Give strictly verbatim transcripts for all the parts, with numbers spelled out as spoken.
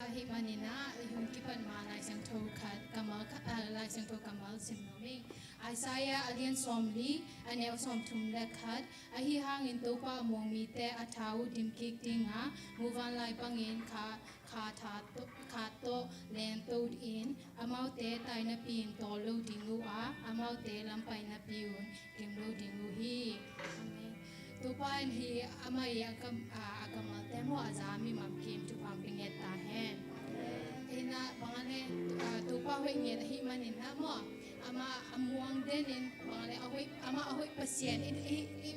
Ahih manin ah, i hun kipat ma Lai Siangtho khat, kammal khat, ah, Lai Siangtho kammal sim nuam ing. Isaiah a lian sawmli, a neu sawmthum le khat. Ahi hangin Topa a muang mite a tha uh dim kik ding a, muvanlai bangin kha, kha tha tawh, kha tawh lento in, amaute tainapi in tawl lo ding uh a, amaute lampainapi un gim lo ding uh hi. Amen. Topa in hi amah i a kam, a, a kammalte maw a za mi mangpi in thupha hong pia ngiat ta hen. Hi na bang a le, a, Topa hoih ngiat ahih manin ah maw, amah a muang den in bang a le a hoih, amah a hoih Pasian i, i, i,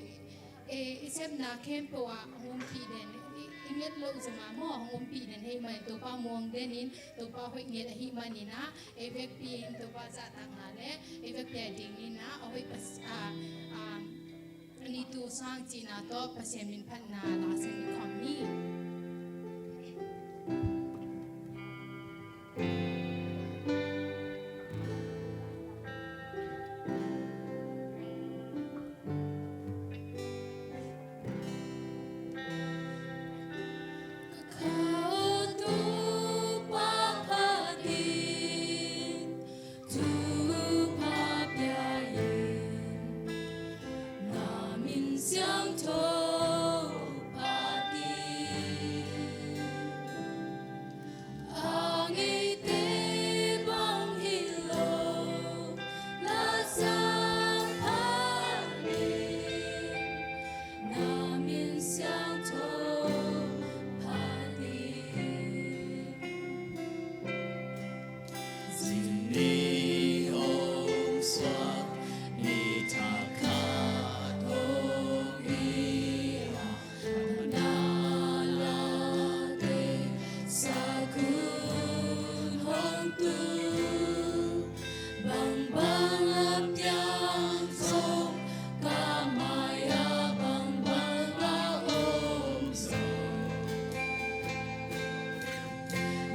i, i sepna khempeuh ah hong ompih den, i, i nget loh zong ah maw hong ompih den ahih manin Topa muang den in Topa hoih ngiat ahih manin ah, ei vekpi in Topa zahtakna le ei vekpi a ding in ah, a hoih Pas-, a, a, nitu sang cihna tawh Pasian min phatna la sak ni khawm ni. Ka kha aw Topa phat in, thupha pia in, na min siangtho phat in. A ngeite bang hi lo, na sang phat in, na min siangtho phat in. Zing ni hong suak, ni thak khat hong hi a, a na late sak hun hong tung. Bangbang a piang zong, ka mai-ah bangbang a om zong,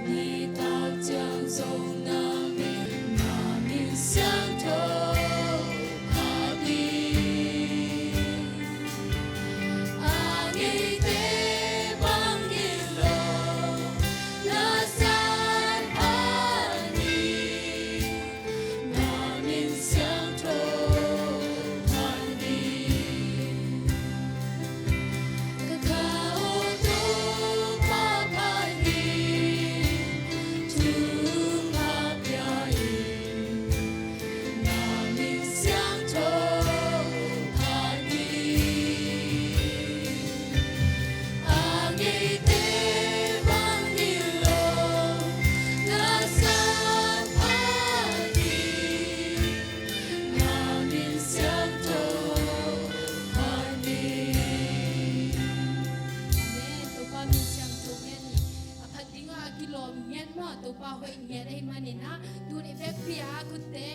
nitak ciang zong na min, na min siangtho phat in. A ngeite bang hi lo, na sang phat in, na min siangtho phat in. Ka kha aw Topa phat in, thupha pia in, na min siangtho phat in. A ngeite bang hi lo, na sang phat in, na min siangtho phat in. Amen. Topa min siangtho ngiat hi. A phat ding a kilawm ngiat maw, Topa hoih ngiat ahih manin ah, tun i vekpi a khutte,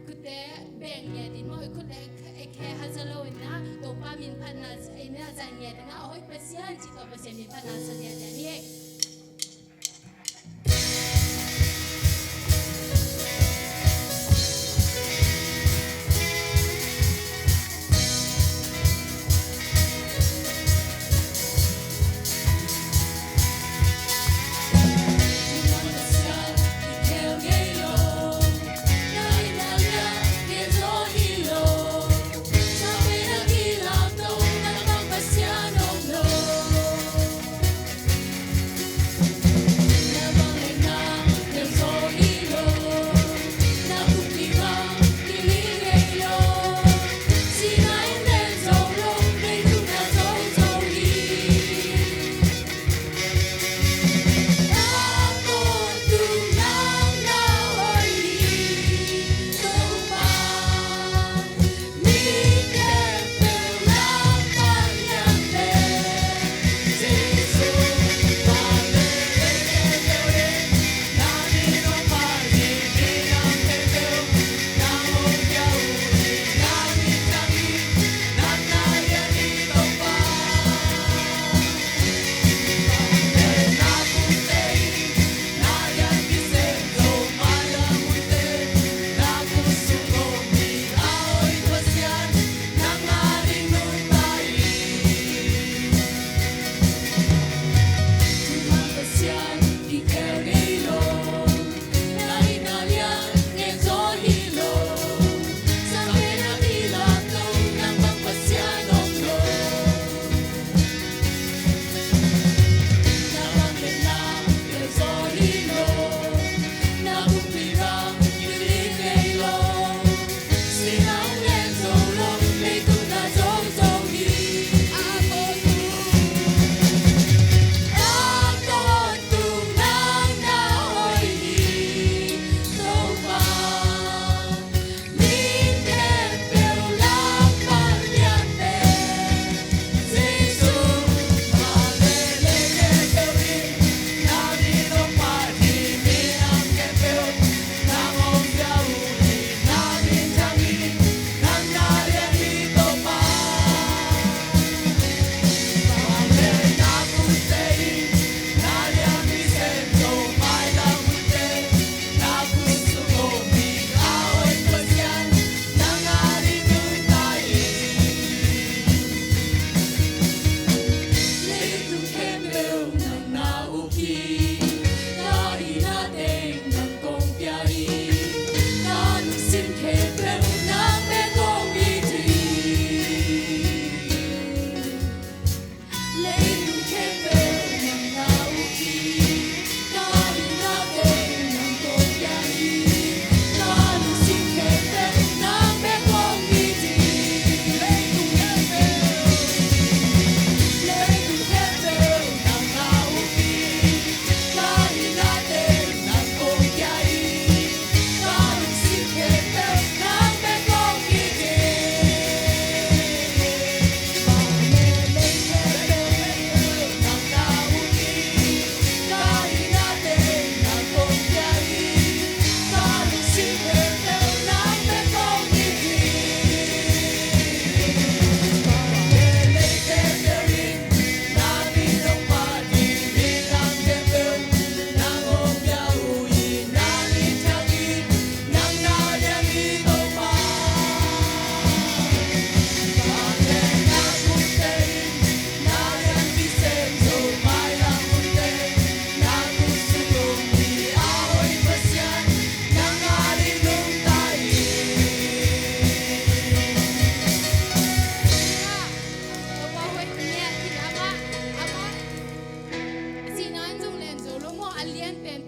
khutte beng ngiat in maw, i khutte e khe haza lo in ah, Topa min phatna in ah za ngiat in ah, a hoih Pasian cih tawh Pasian min phatna sa ngiat in ah, hi.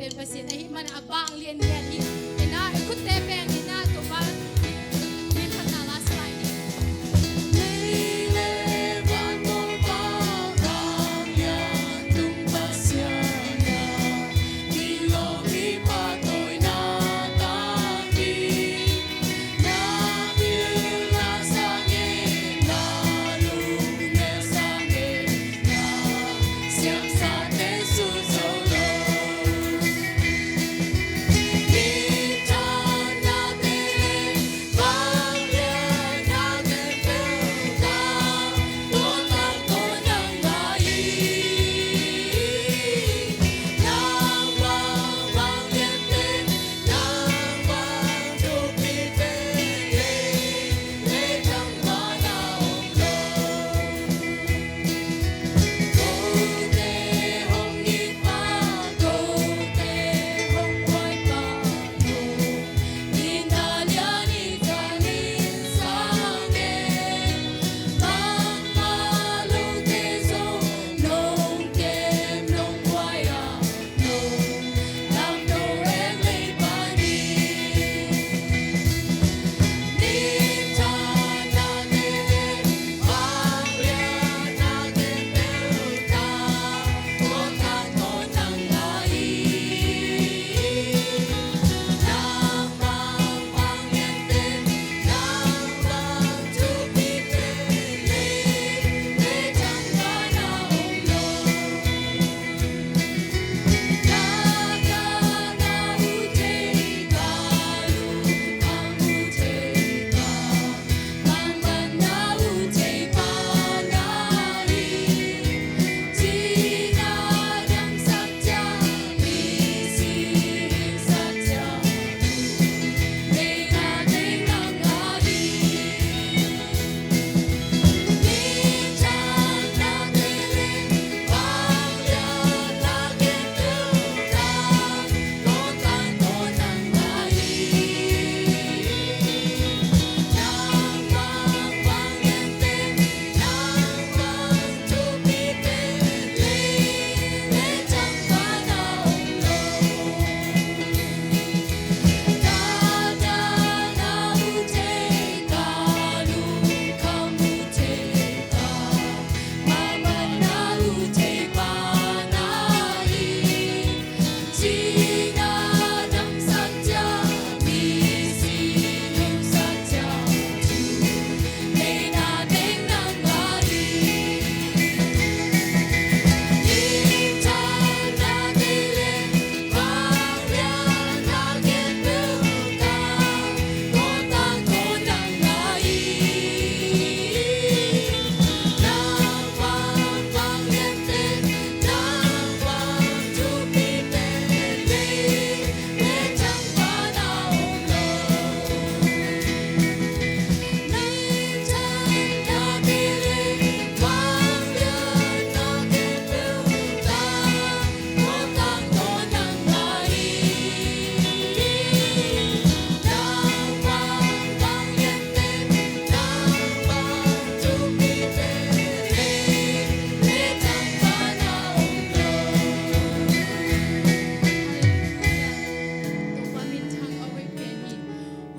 Pasian ahih man a vanglian ngiat hi. Ina i khutte peng ina Topa, lungkhamna la sa lai ni. Lei le van Bawipa vanglian tung Pasian a, mi lawm mi phatawina tangpi.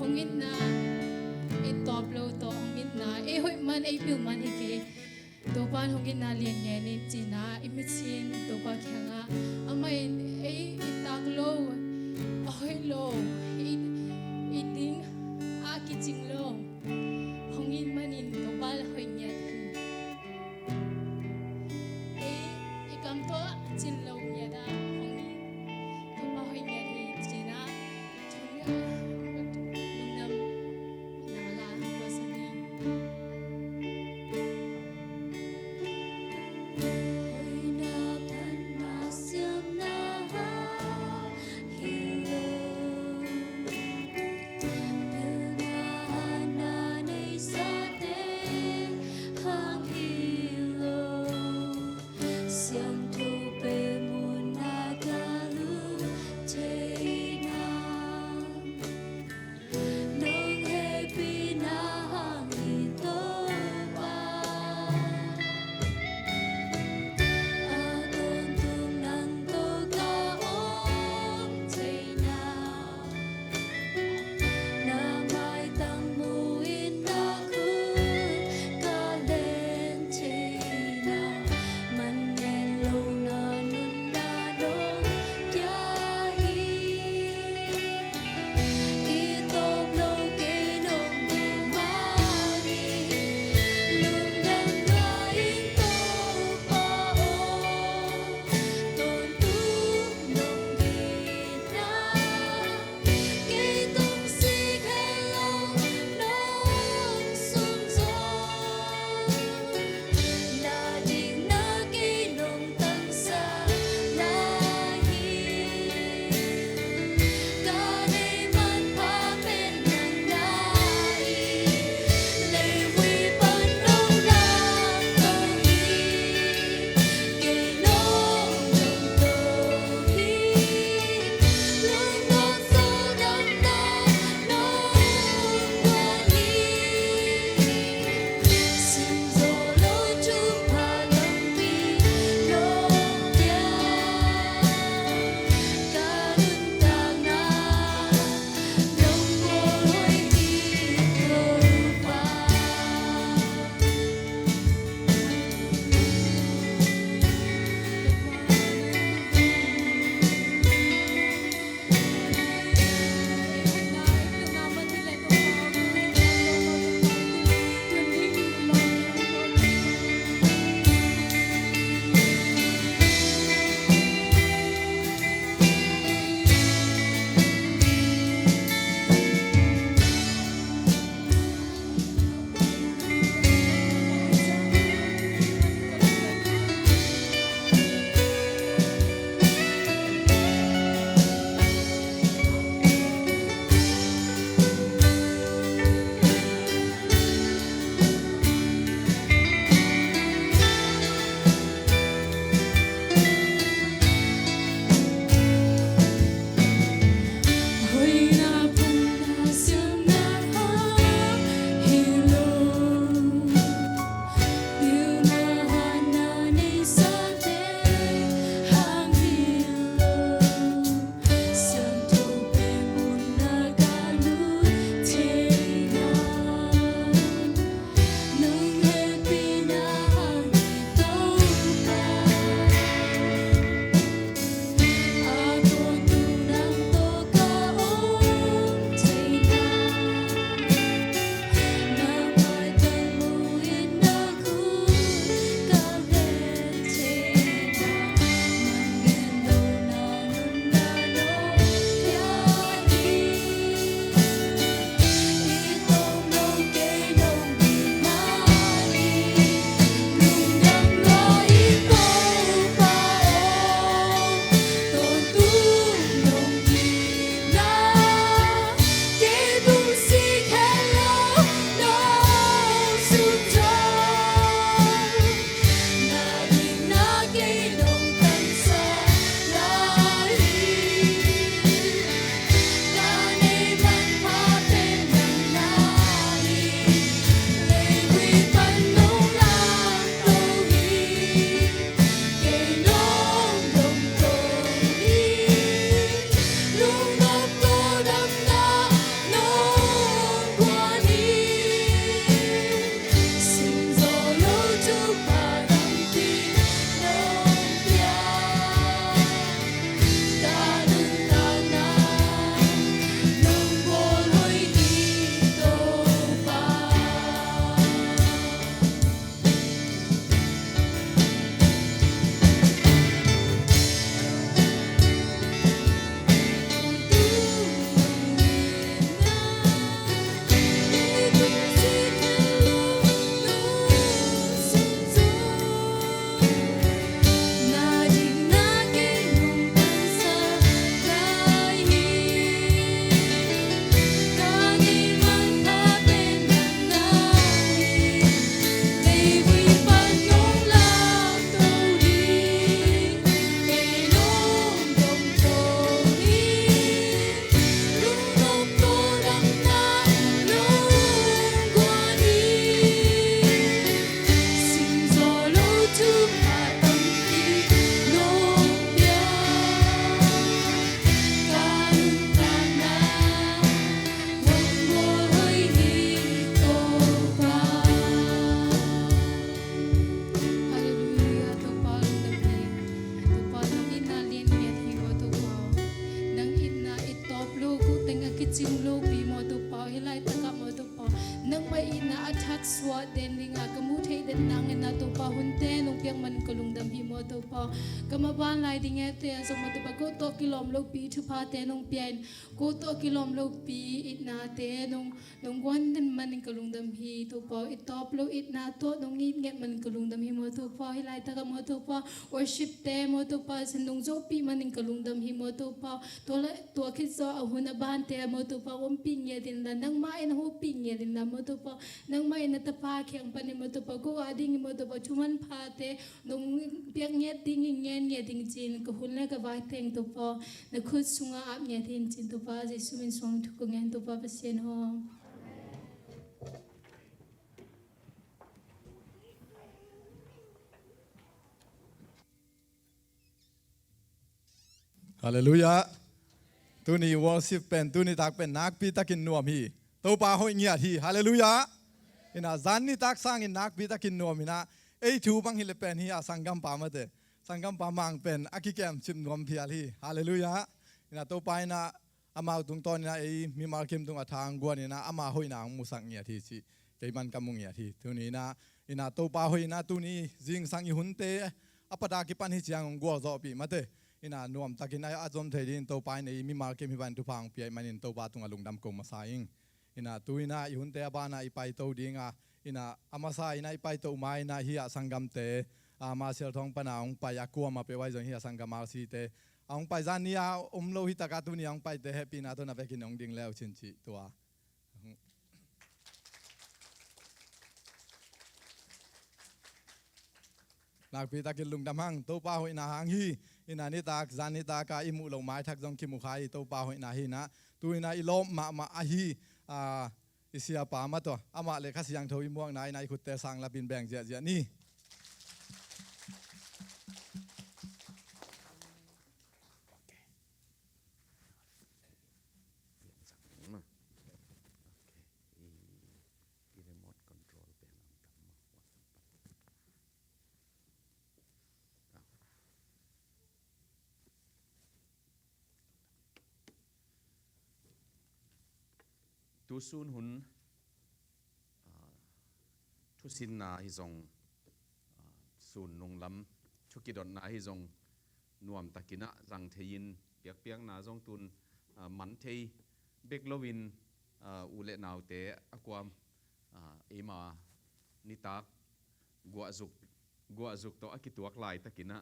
Hong itna i tawp lo tawh, hong itna ei hoih man, ei pil man hi kei. Topa in hong itna lian ngen in cihna i mitsin Topa kiangah, amah in ei i tak lo, a hoih lo, i, i ding a kicing lo hong it manin Topa hoih ngiat hi. Ei i kam tawh cin lo ngiat a hong it Topa hoih ngiat hi cihna. Cing lopi maw Topa, hih laitakah maw Topa, nangmah itna a thak suah den dingah ka muh theih den nangin ah Topa, hunte nong piak manin ka lungdam hi maw Topa. Ka maban lai ding ete a zong maw Topa, ko tawh kilawm lopi thuphate nong pia in, ko tawh kilawm lopi itnate nong, nong guan den manin ka lungdam hi Topa. I tawp lo itna tawh nong it nget manin ka lungdam hi maw Topa. Hih laitakah maw Topa, worship te maw Topa, sin nong zohpih manin ka lungdam hi maw Topa. Tua la, tua khit zawh a hun a bante maw Topa, ompih ngiat inla, nangmah in hopih ngiat inla maw Topa, nangmah in na tapa kiang panin maw Topa, ko a ding maw Topa, thu manphate nong piak ngiat ding, i ngen ngiat ding ci-in ka hun le ka vai teng Topa, na khut sungah ap ngiat in ci-in Topa, Jesu min suang thu ka ngen Topa Pasian aw. Halleluiah. Tuni worship pen, tuni tak pen nakpi takin nuam hi. Topa hoih ngiat hi. Halleluiah. Ina zan nitak sangin nakpi takin nuam ina. Ei thu bang hi le pen hi a sanggampa mate. Sanggampa mang pen a kikem cip nuam phial hi. Halleluiah. Ina Topa ina amau tungtawn ina ei mimal kim tung a thang guan ina ama hoihna ang musak ngiat hi ci. Kei man ka mu ngiat hi. Tuni ina, ina Topa hoih ina tuni zingsang i hunte a pata kipan hi ciang hong gualzawhpih mate. Ina nuamtakin a, a zom thei dingin Topa in ei mimal kim hi ban thupha hong pia ih manin Topa tungah lungdam ko masa ing. Ina tu ina i hunte a bana i paito dinga, ina a masa ina i paito ma ina hi a sanggamte, a Marshall Thawng pana hong pai a kuama peuh ai zong hi a sanggam R C te. A hong pai zan ni a om lo hi taka tuni a hong paite hehpihna tawh na vekin hong ding leu cin cih tua. Nakpi takin lungdam hang, Topa hoihna hang hi. Ina nitak, zan nitak a i muh lo maithak zong kimu kha hi, Topa hoihna hi ina. Tu ina i lawm mahmah ahi, a, i siapa mah tua. Amah le Kha Siangtho i muakna ina i khutte sang lapin beng ziahziah ni. I, i remote control pen ang tam maw. Tu sun hun, ah, thusinna hi zong, ah, sun nunglam thukidotna hi zong nuamtakin ah zang thei in, piakpiakna zong tun, ah, man thei bek loin, ah, u le naute a kuam, ah, eima nitak guahzuk, guahzuk tawh a kituak laitakin ah,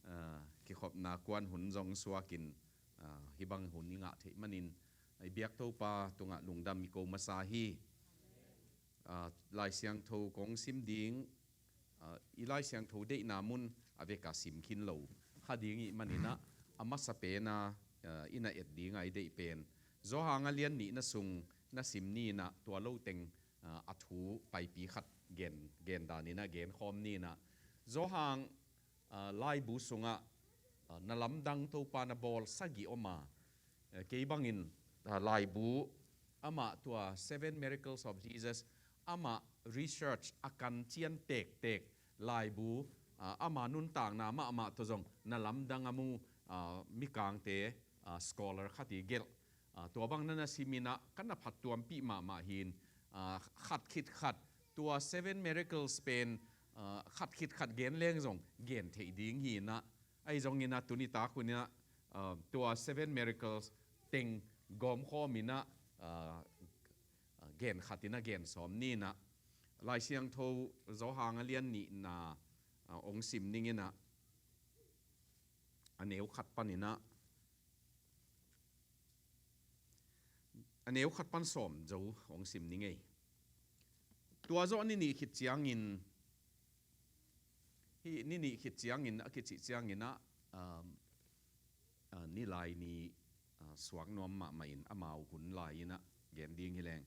ah, kikhopna kuan hun zong suakin, ah, hih bang hun i ngah theih manin, i biak Topa tungah lungdam i ko masa hi. Ah, Lai Siangtho kong sim ding, ah, i Lai Siangtho deihna mun a veka sim khin lo kha ding ih manin ah, a masa pen a, ah, i na et dinga i deih pen Johan a lian nihna sung na sim ni in ah tua lo teng, ah, a thu paipi khat gen, gen danin ah genkhawm ni in ah. Johan, ah, laibu sungah, ah, na lamdang Topa na bawl sagih om a, eh, kei bangin, ah, laibu amah tua Seven Miracles of Jesus amah research a kan cian tektek laibu, ah, ama nuntakna mahmah tawh zong na lamdang a mu, ah, mikangte, ah, scholar khat i gelh. Ah, tua bang na na sim in ah ka na phattuampih mahmah hi in, ah, khat khit khat tua Seven Miracles pen, ah, khat khit khat gen leng zong gen theih ding hi in ah, ahi zongin ah tuni tak hun in ah, ah, tua Seven Miracles teng gawmkhawm in ah, ah, ah, gen khat in ah gen sawm ni in ah, Lai Siangtho Johan a lian nihna, ah, ong sim ning in ah, a neu khat pan in ah, a neu khat pan sawm zo hong sim ni ngei. Tua zawh ni nih khit ciangin, hih ni nih khit ciangin a kicih ciangin ah, um, ah, ni lai ni, ah, suak nuam mahmah in amau hun lai in ah gen ding hi leng.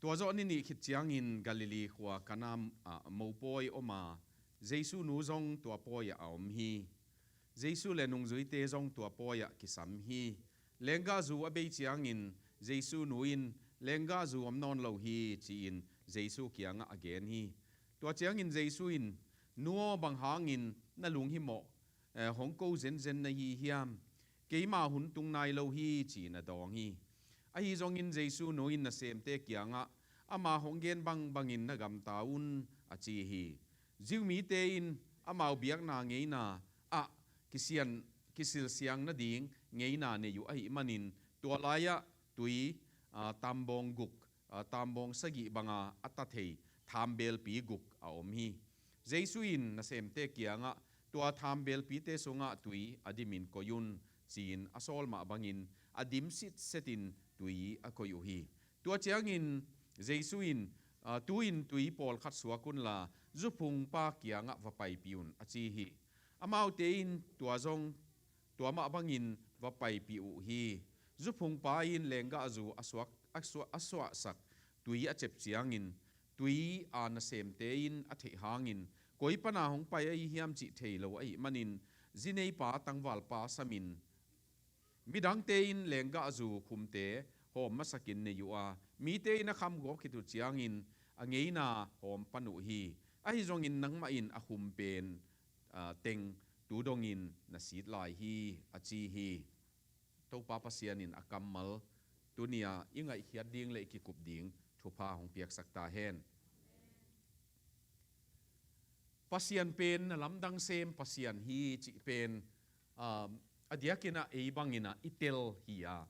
Tua zawh ni nih khit ciangin Galilee khua Kana, ah, mopawi om a, Jesu nu zong tua pawi ah a om hi. Jesu le nungzuite zong tua pawi ah kisam hi. Lenggahzu a bei ciangin Jesu nu in, "Lenggahzu om nawn lo hi," ci-in Jesu kiangah a gen hi. Tua ciangin Jesu in, "Nu aw, bang hangin na lunghimawh, eh, hong ko zenzen na hi hiam? Keima hun tung nai lo hi," ci-in a dawng hi. Ahi zongin Jesu nu in nasemte kiangah, "Ama hong gen bangbangin na gamta un," a ci hi. Jew mite in amau biakna ngeina ah kisian, kisilsiang nading ngeina nei uh ahih manin, tua lai-ah tui, aa, tambawng guk, aa, tambawng sagih banga a ta thei thambelpi guk a om hi. Jesu in nasemte kiangah, "Tua thambelpite sungah tui a dimin koih un," ci-in a sawl mah bangin a dim sitsetin tui a koih uh hi. Tua ciangin Jesu in, aa, "Tu-in tui pawlkhat suak unla, zuphungpa kiangah va paipih un," a ci hi. Amaute in tua zong tua mah bangin va paipih uh hi. Zuphungpa in lenggahzu a suak, a suah, a suahsak tui a cep ciangin, tui a nasemte in a theih hangin, "Koi pana hong pai ahi hiam?" cih thei lo ahih manin, zineipa tangvalpa samin, midangte in lenggahzu khumte hawm masakin nei uh a, mite in a khamgawp khit uh ciangin a ngeina hawm pan uh hi. Ahi zongin nangmah in a khum pen, aa, teng tu dongin na sit lai hi, a ci hi. Topa Pasian in a kammal tuni-a i ngaihkhiat ding le i kikup ding thupha hong piaksak ta hen. Pasian pen na lamdang sem Pasian hi cih pen, um, a diakin ah ei bangin ah i tel hi a,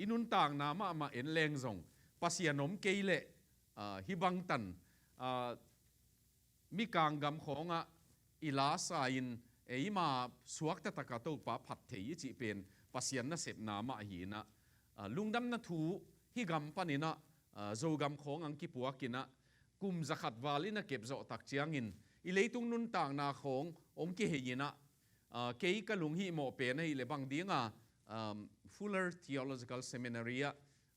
i nuntakna mahmah en leng zong Pasian om kei leh, uh, hih bangtan, uh, mikang gam khawngah i lasa in, eima suakta taka Topa phat thei i cih pen Pasian nasepna mah hi in ah, ah, lungdamna thu hih gam panin ah, ah, Zogam khawng ang kipuak in ah, kum zakhat val in a kep zawh tak ciangin i leitung nuntakna khawng hong kihei in ah, ah, kei ka lunghihmawh pen ahih leh bang dinga, um, Fuller Theological Seminary ah,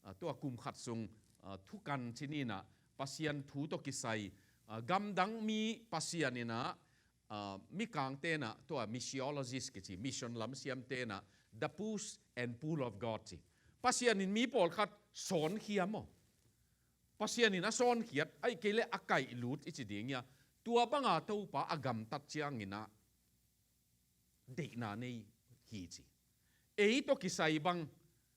ah, tua kum khat sung, ah, thukan ci ni in ah, Pasian thu tawh kisai, ah, gamdang mi Pasian in ah, ah, mikangte in ah tua missiologist kici, mission lam siamte in ah the push and pull of God ci. Pasian in mi pawlkhat sawnkhia maw? Pasian in a sawnkhiat, ahih kei leh a kaihlut i ci ding hi a, tua banga Topa a gamtat ciangin ah deihna nei hi ci. Ei tawh kisai bang,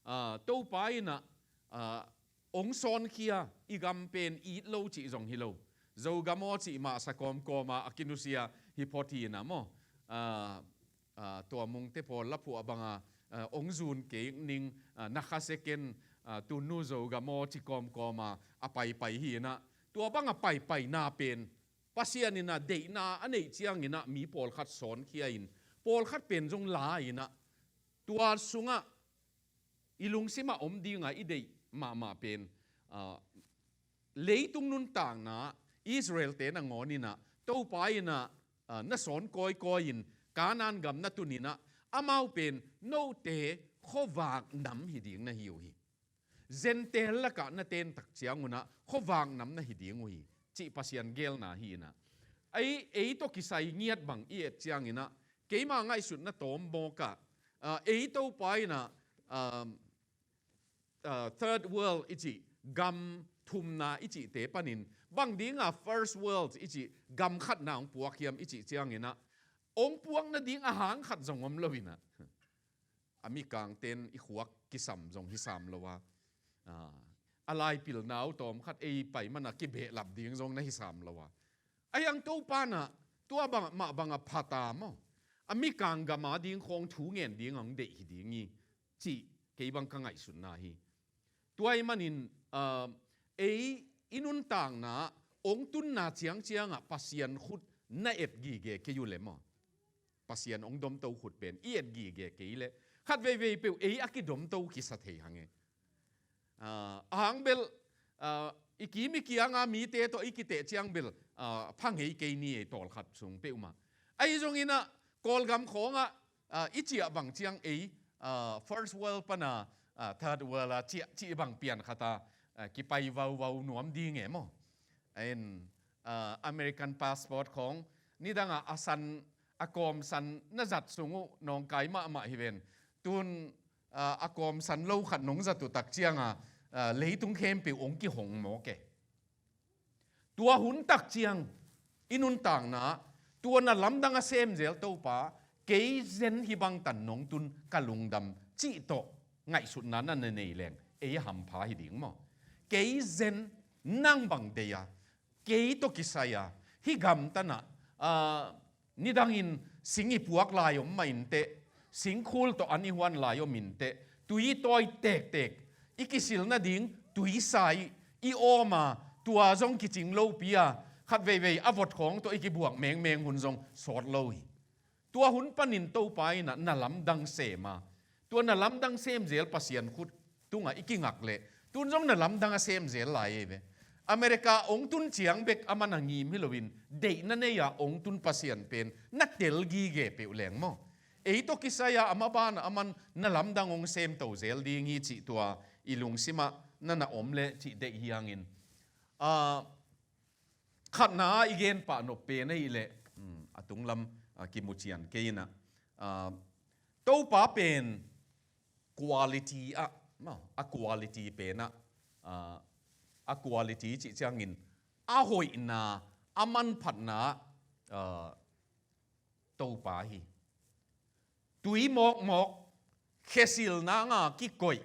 ah, Topa in ah, ah, hong sawnkhia, i gam pen it lo cih zong hi lo. Zogam aw cih mahsa kawmkawma a kinusia hi phot hi in ah maw? Ah, ah, tua Mungte pawl la phuah banga, ah, hong zun kei ning, ah, na kha second, ah, tunu Zogam aw ci kawmkawma a paipai hi in ah, tua banga paipaina pen Pasian in ah deihna a neih ciangin ah mi pawlkhat sawnkhia in, pawlkhat pen zong la in ah, tua sungah i lungsimah om dinga i deih mahmah pen, ah, leitung nuntakna Israel-te nangawn in ah Topa in ah, ah, na sawn kawikawi in Kanaan gam na tun in ah, amau pen note khuavak nam hi ding na hi uh hi. Gentile lakah na ten tak ciangun ah khuavak nam na hi ding uh hi, cih Pasian geelna hi in ah. Ei, ei tawh kisai ngiat bang i et ciangin ah, keima ngaihsutna tawm mawk ah, ah, ei Topa in ah, ah, ah, third world i cih, gam thumna i cihte panin, bang dinga first world i cih gam khatna hong puak hiam i cih ciangin ah, hong puak nading a hang khat zong om lo in ah, a mikangten i khuak kisam zong hi sam lo a, ah, a laipilna uh tawmkhat ei pai mana kibehlap ding zong na hi sam lo a. Ahi hang Topa in ah tua bang, mah banga pha ta maw? A mikang gam ading khawng thu ngen ding hong deih hi ding hi, cih kei bang ka ngaihsutna hi. Tua ahih manin, ah, ei i nuntakna hong tunna ciangciangah Pasian khut na et gige kei uh leh maw? Pasian hong domto khut pen i et gige kei leh, khat veivei peuh ei a kidomto kisa thei hang e. Ah, a hang bel, ah, i kim i kianga mite tawh i kiteh ciang bel, ah, pha ngei kei ni ei tawlkhat sung peuhmah. Ahi zongin ah Kawlgam khawngah, ah, i ciah bang ciang ei, ah, first world pana, ah, third world a ciah cih bang pian khata, ah, kipai vauvau nuam ding e maw? Ahin, ah, American passport khawng nidangah a san, a kawmsan na zat sung uh nawngkai mahmah hi ven. Tun, ah, a kawmsan lo khat nong zat uh tak cianga, ah, leitung khempeuh hong kihong mawk e. Tua hun tak ciang i nuntakna, tua na lamdang a semzel Topa, kei zen hih bangtan nong tun ka lungdam cih tawh ngaihsutna na na nei leng, ei a hampha hi ding maw? Kei zen, nang bang deih a, kei tawh kisai a, hih gamtan ah, aa, nidangin sing i puak lai om mah inteh, singkhul tawh an i huan lai om inteh, tui i tawi tektek, i kisil nading tui sa i, i awm a, tua zong kicing lopi a, khat veivei a vot khawng tawh i kibuak mengmeng hun zong sawt lo hi. Tua hun panin Topa in ah na lamdang sem a, tua na lamdang sem zel Pasian khut tungah i kingak leh, tun zong na lamdang a sem zel lai ei ve. America ong tun ciang bek a man a ngim hi loin, deihna nei a ong tun Pasian pen na tel gige peuh leng maw? Ei tawh kisai a, a maban a man na lamdang ong sem to zel ding hi cih tua i lungsimah na na om leh cih deih hi hangin. Aa, khatna ah i gen pah nop pen ahih leh, um, a tunglam, ah, kimucian kei in ah, ah, Topa pen quality ah, maw, a quality pen ah, ah, a quality cih ciangin a hoihna, a manphatna ah, Topa hi. Tui mawkmawk, khesil nanga kikoih,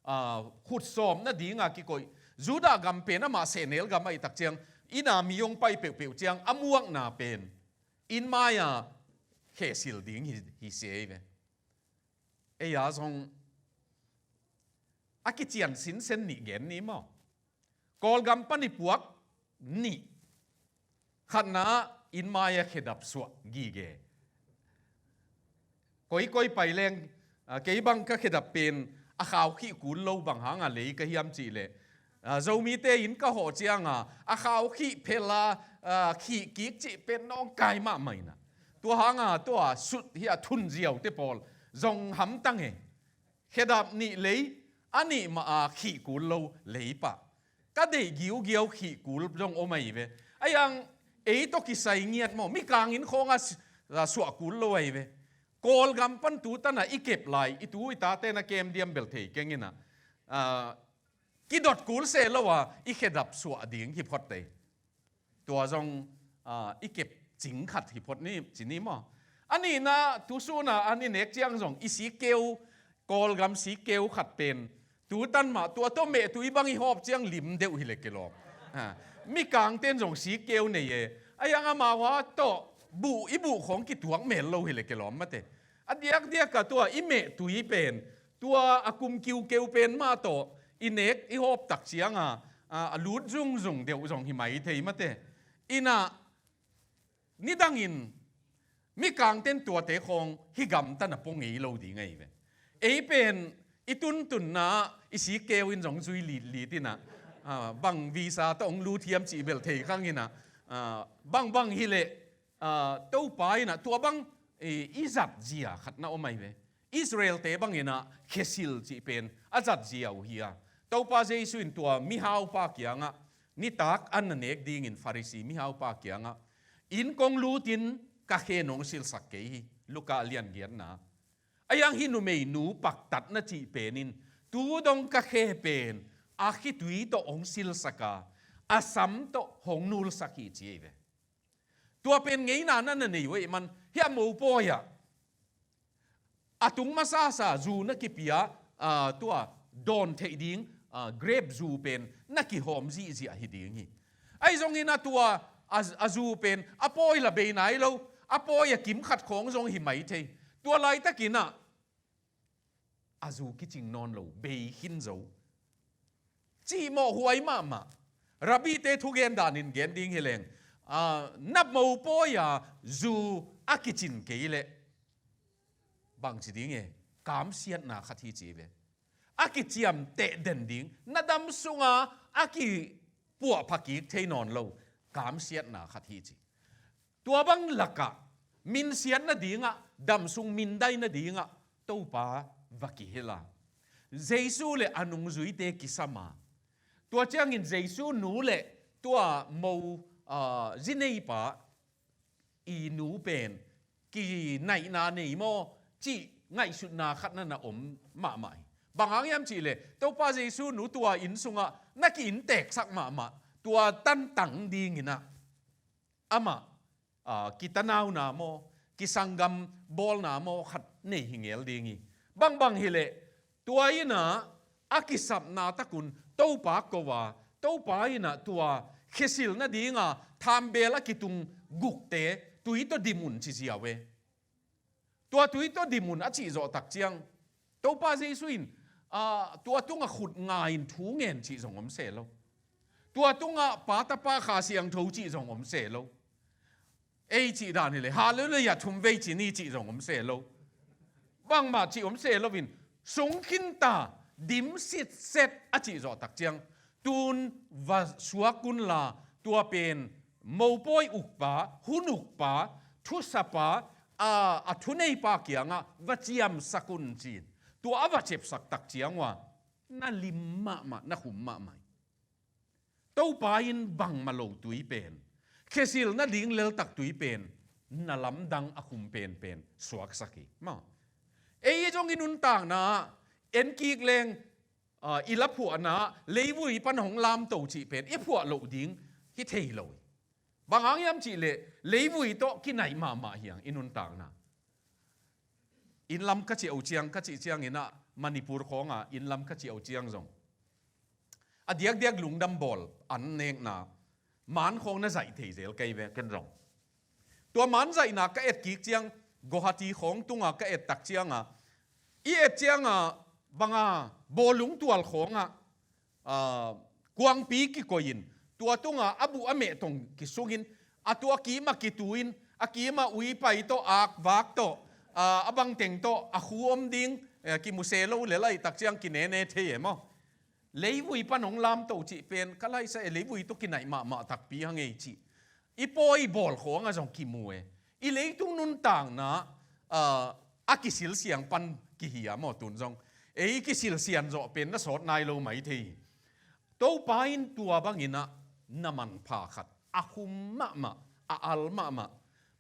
aa, khutsawm nadinga kikoih. Judah gam pen amah sehnel gam ahih tak ciang, ina mi hong pai peuhpeuh ciang a muakna pen inn mai-a khesil ding hi, hi se ei ve. Ei-a zong a kician sinsen nih gen ni maw? Kawlgam pan i puak nih. Khatna ah inn mai-a khedap suah gige. Koikoi pai leng, ah, kei bang ka khedap pen a khau khih kul lo, bang hanga lei ka hiam cih leh, ah, Zomite inn ka hawh cianga a khau khih phel a, ah, khih kik cih pen nawngkai mahmah in ah. Tua hanga tua sut hi a thun ziaute pawl zong hamtang e. Khedap nih lei, a nih mah a khih kul lo lei pah. Ka deih giugiau khih kul zong om ahi ve. Ahi hang ei tawh kisai ngiat maw, mikang inn khawnga si-, a, suah kul lo ahi ve. Kawlgam pan tu tan a i kep lai, i tu i tate na kem diam bel thei keng in ah, a, kidot kul seh lo a, i khedap suah ding hi phot ei. Tua zong, ah, i kep cing khat hi phot ni, ci ni maw? A nihna, tu suna an i nek ciang zong i sikkeu, Kawlgam sikkeu khat pen tu tan mah, tua tawh mehtui bang i hawp ciang lim deuh hi leh kilawm. Ha, mikangten zong sikkeu nei e. Ahi hang amau a tawh buh, i buh khawng kituak mel lo hi leh kilawm mate. A diakdiak a tua i mehtui pen, tua a kum kiukeu pen mah tawh i nek i hawp tak cianga, a, a lut zungzung deuh zong hi mai thei mate. In ah, nidangin mikangten tuate khawng hih gamtan a pua ngei lo ding ahi ve. Ei pen i tuntunna i sikkeu in zong zui litlit in ah, a, bang visa tawh hong lut hiam cih bel thei khang in ah, a, bangbang hi leh, ah, Topa in ah tua bang, eh, i zatzia khat na om ahi ve. Israelte bang in ah khesil cih pen a zatzia uh hi a. Topa Jesu in tua mihaupa kiangah, nitak an na nek dingin Farisi mihaupa kiangah, inn kong lutin ka khe nong silsak kei hi, Luka lian giatna. Ahi hang hih numeinu paktatna cih pen in, tu dong ka khe pen a khitui tawh hong silsak a, a sam tawh hong nulsak hi ci ahi ve. Tua pen ngeina na na nei uh ahih man, hih a mopawi ah a tung masasa zu na kipia, ah, tua dawn theih ding, ah, grep zu pen na kihawm zihziah hi ding hi. Ahi zongin a tua a, a zu pen a pawi la bei nai lo, a pawi a kim khat khawng zong hi mai thei. Tua laitakin ah a zu kicing nawn lo, bei khin zo. Cihmawh huai mahmah. Rabbite thugen danin gen ding hi leng, ah, na mopawi a zu a kicin kei leh bangci ding e, kamsiatna khat hi ci ve. A kiciamteh den ding, na dam sunga a kipuahpha kik thei nawn lo kamsiatna khat hi ci. Tua bang lakah minsiat nadingah, dam sung mindai nadingah Topa va kihel a, Jesu le a nungzuite kisam a. Tua ciangin Jesu nu le tua mo, ah, zineipa i nu pen kinaihna nei maw cih ngaihsutna khat na na om mahmah hi. Bang hang hiam cih leh Topa Jesu nu tua inn sungah na ki-innteksak mahmah, tua tantang dingin ah amah, ah, kitanauna maw, kisanggam bawlna maw khat nei hi ngel ding hi. Bangbang hi leh tua in ah, a kisapna takun Topa ko a, Topa in ah tua khesil nadinga thambel a kitung gukte tui tawh dim un ci ziau e. Tua tui tawh dim un a cih zawh tak ciang, Topa Jesu in, ah, tua tungah khut nga in thu ngen cih zong om se lo. Tua tungah Pa, Tapa, Kha Siangtho cih zong om se lo. Ei cih dan hi le, Hallelujah thum vei ci ni cih zong om se lo. Bangmah cih om se lo in, sung khin ta, dim sitset a cih zawh tak ciang, tun va suak un la, tua pen mopawi ukpa, hun ukpa, thusapa, a, a thuneipa kiangah va ciamsak un ci-in, tua a va cepsak tak ciang ua, na lim mahmah, na khum mahmah hi. Topa in bangmah lo tui pen, khesil nading leltak tui pen, na lamdang a khum penpen suaksak hi. Maw, ei zong i nuntakna ah en kik leng, ah, i la phuahna ah leivui pan hong lamto cih pen i phuah loh ding hi thei lo hi. Bang hang hiam cih leh leivui tawh kinaih mahmah hi hang i nuntakna. Inn lam ka ciah uh ciang, ka cih ciangin ah Manipur khawngah inn lam ka ciah uh ciang zong, a diakdiak lungdam bawl an nekna man khawng na zaih thei zel kei ve, ken zong. Tua man zaihna ka et kik ciang, Guwahati khawng tungah ka et tak ciangah, i et ciangah banga bawlung tual khawngah, ah, kuangpi kikoih in, tua tungah a buh a meh tong kisungin, a tua kimah kitu in, a kimah uipai tawh, akvak tawh, ah, a bangteng tawh a khu om ding, eh, kimu se lo le laih tak ciang kinene thei e maw. Leivui pan hong lamto cih pen ka laisa e, leivui tawh kinaih mahmah takpi hang ei cih i pawi bawl khawngah zong kimu e. I leitung nuntakna, ah, a kisilsiang pan kihia maw, tun zong ei kisilsian zawh pen na sawt nai lo mai thei hi. Topa in tua bangin ah na manpha khat a khum mahmah, a al mahmah,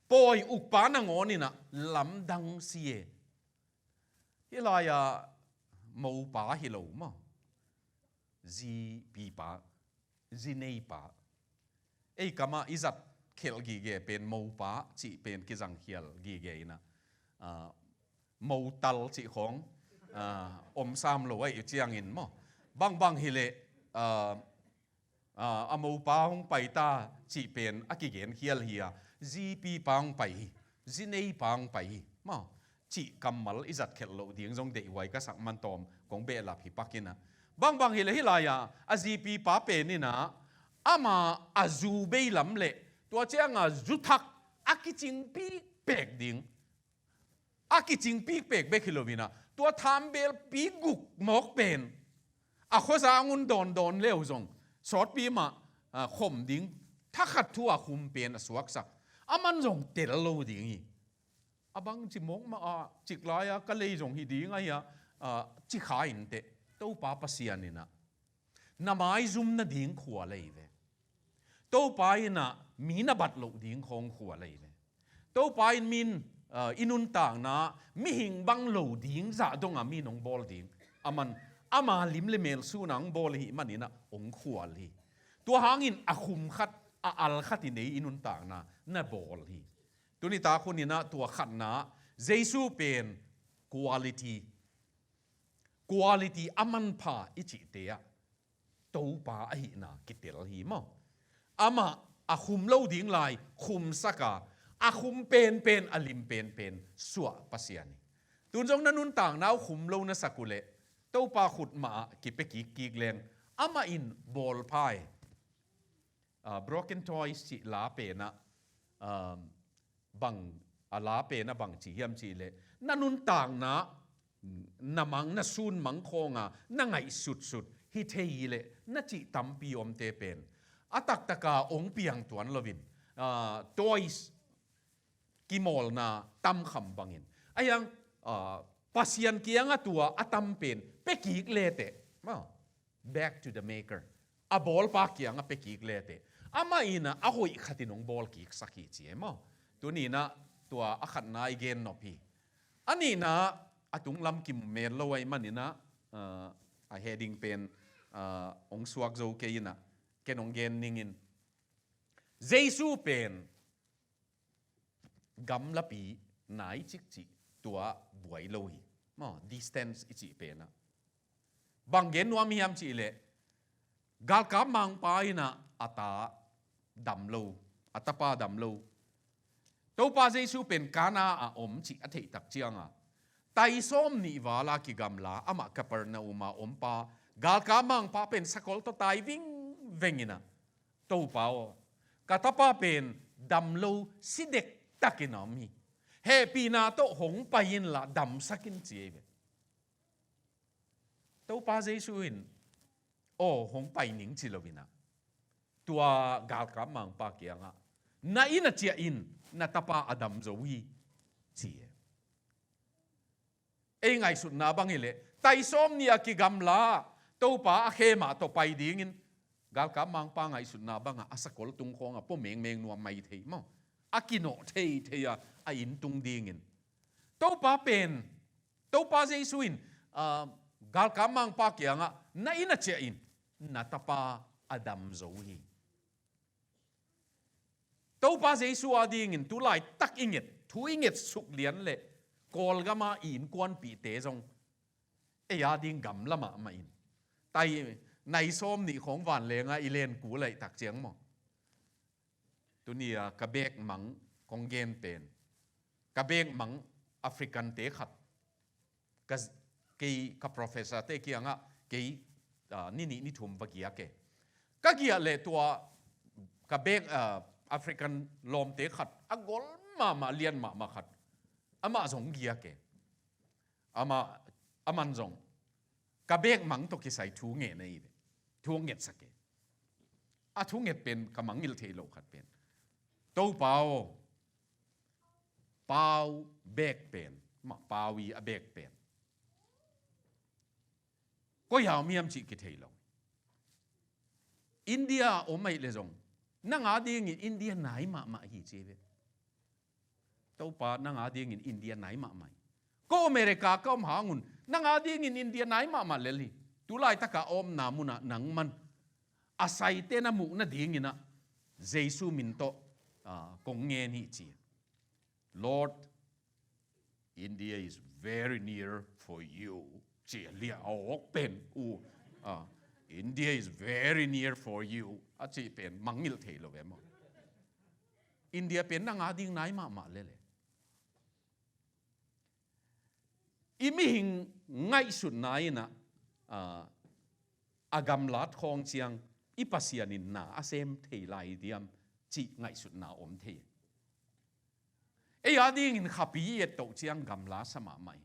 pawi ukpa nangawn in ah lamdang si e. Hih lai-ah mopa hi lo maw, zipipa, zineipa. Ei kamah i zat khelh gige pen mopa cih pen kizangkhial gige in ah, ah, motal cih khawng, ah, om sam lo ahih ciangin maw, bangbang hileh, ah, ah, a mopa hong pai ta cih pen a kigenkhial hi a, zipipa hong pai hi, zineipa hong pai hi maw, cih kammal i zat khelh loh ding zong deihhuai ka sak man tawm kong behlap hi pak in ah. Bangbang hileh hih lai-ah a zipipa pen in ah ama a zu bei lam le tua cianga zu thak a kicingpi pek ding, a kicingpi pek bek hi lo in ah, tua thambelpi guk mawk pen a khuazang un dawndawn leu zong sawtpi mah, ah, khom ding, thakhat thu a khum pen a suaksak. A man zong tel lo ding hi. A bangci mawk mah ah, cik lai-a ka lei zong hi ding ahi a, ah, ci kha in teh, Topa Pasian in ah na maizum nading khual ahi ve. Topa in ah mi na bat loh ding khawng khual ahi ve. Topa in min, ah, i nuntakna mihing bang lo ding zah dongah mi nong bawl ding. A man, ama lim le mel suna hong bawl ahih manin ah hong khual hi. Tua hangin a khum khat, a al khat in ei i nuntakna na bawl hi. Tuni tak hun in ah tua khatna ah Jesu pen quality, quality a manpha i cihte ah Topa ahihna kitel hi maw. Amah a khum lo ding lai khumsak a, a khum penpen, a lim penpen suah Pasian hi. Tun zong na nuntakna uh khum lo na sak uhleh Topa khut mah ah kipia kikkik leng amah in bawlpha hi. Ah, Broken Toys cih la pen ah, ah, bang, a la pen ah bang ci hiam cihleh, na nuntakna, na mang, na sun mang khawnga na ngaihsutsut hi thei hileh na cih tampi omte pen a taktaka hong piang tuan loin, ah, toys kimawlna tamkham bangin. Ahi hang, ah, Pasian kiangah tua a tam pen pia kik leteh maw, back to the maker. A bawlpa kiangah pia kik leteh amah in ah a hoih khatin hong bawl kiksak hi ci e maw. Tuni in ah tua a khatna i gen nop hi. A nihna a tunglam kimu mel lo ahih manin ah, ah, a heading pen, ah, hong suak zo kei in ah ken hong gen ning in. Jesu pen gamlapi nai cikcih tua buai lo hi. Maw, distance i cih pen ah. Bang gen nuam hiam cih leh, galkap mangpa in ah a ta dam lo, a tapa dam lo. Topa Jesu pen Kana a om cih a theih tak ciang a, tai sawm nih val a kigamla amah Kapernaum a ompa, galkap mangpa pen sakol tawh tai vingveng in ah, "Topa aw, ka tapa pen dam lo, si dektak in a om hi. Hehpihna tawh hong pai inla damsak in," ci hi ve. Topa Jesu in, "Aw, hong pai ning," ci lo in ah, tua galkap mangpa kiangah, "Na inn ah ciah in, na tapa a dam zo hi," ci hi. Ei ngaihsutna bang hi leh, tai sawm nih a kigamla Topa a khe mah tawh pai dingin, galkap mangpa ngaihsutna bangah a sakol tung khawngah pua mengmeng nuam mai thei maw. A kinawh theithei a, a inn tung dingin. Topa pen, Topa Jesu in, ah, galkap mangpa kiangah, "Na inn ah ciah in, na tapa a dam zo hi." Topa Jesu adingin tu laitak i nget, thu i nget suk lian leh Kawlgam a i innkuanpihte zong ei ading gamla mahmah in, tai nai sawm nih khawng vanleng a i len kul ahih tak ciang maw, tuni a ka bek mang kong gen pen, ka bek mang African-te khat, ka, kei ka professor-te kiangah kei, ah, ni nih ni thum va giak e. Ka giah leh tua ka bek, ah, African lawmte khat, a gol mahmah, lian mahmah khat, amah zong giak e. Amah, aman zong ka bek mang tawh kisai thu ngen ahi ve. Thu hong ngetsak e. A thu nget pen ka mangngilh theih loh khat pen, "Topa aw, pau bek pen, mah pau i a bek pen koi a om hiam cih kithei lo. India a om ahih leh zong nang adingin India nai mahmah hi," ci hi ve. "Topa, nang adingin India nai mahmah hi. Ko America ka om hangun nang adingin India nai mahmah lel hi. Tu laitak a omna munah nangman a saite na muh nadingin ah Jesu min tawh, ah, kong ngen hi," ci. "Lord, India is very near for you," ci a, liah a awk pen uh, ah, "India is very near for you," a cih pen mangngilh thei lo ve maw. India pen nang ading nai mahmah lel e. I mihing ngaihsutna in ah, ah, a gamlat khawng ciang i Pasian in na a sem thei lai diam cih ngaihsutna om thei. Ei adingin khapi i et toh ciang gamla sa mahmah hi.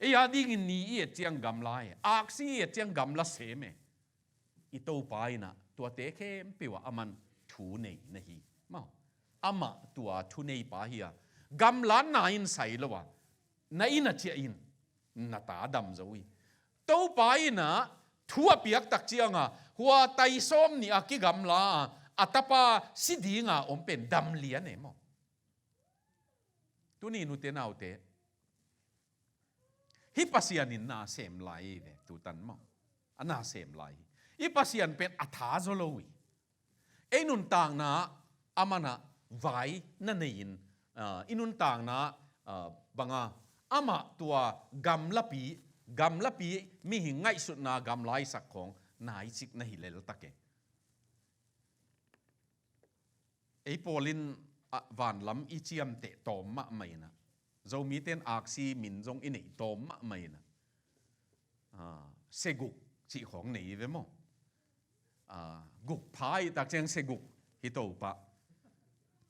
Ei adingin ni i et ciang gamla hi. Aksi i et ciang gamla sem e. I Topa in ah tuate khempeuh ah aman thu nei na hi. Maw. Amah tua thuneipa hi a, gamlatna in sai lo a, "Na inn ah ciah in, na ta dam zo hi." Topa in ah thu a piak tak ciang a, hua tai sawm nih a kigamla a, a tapa si dinga om pen dam lian e maw. Tuni nute naute, hih Pasian in na sem lai hi ve, tutan maw. A na sem lai hi. I Pasian pen a tha zaw lo hi. Ei nuntakna ah aman ah vai na nei in, ah, i nuntakna ah, banga amah tua gamlapi, gamlapi mihing ngaihsutna gamla i sak khawng naicik na hi lel tak e. Ei pawl in, ah, vanlam i ciamteh tawm mahmah in ah, Zomite in aksi min zong i neih tawm mahmah in ah, ah, seguk cih khawng nei ve maw. Ah, guk pha i tak ciang seguk hi to pah.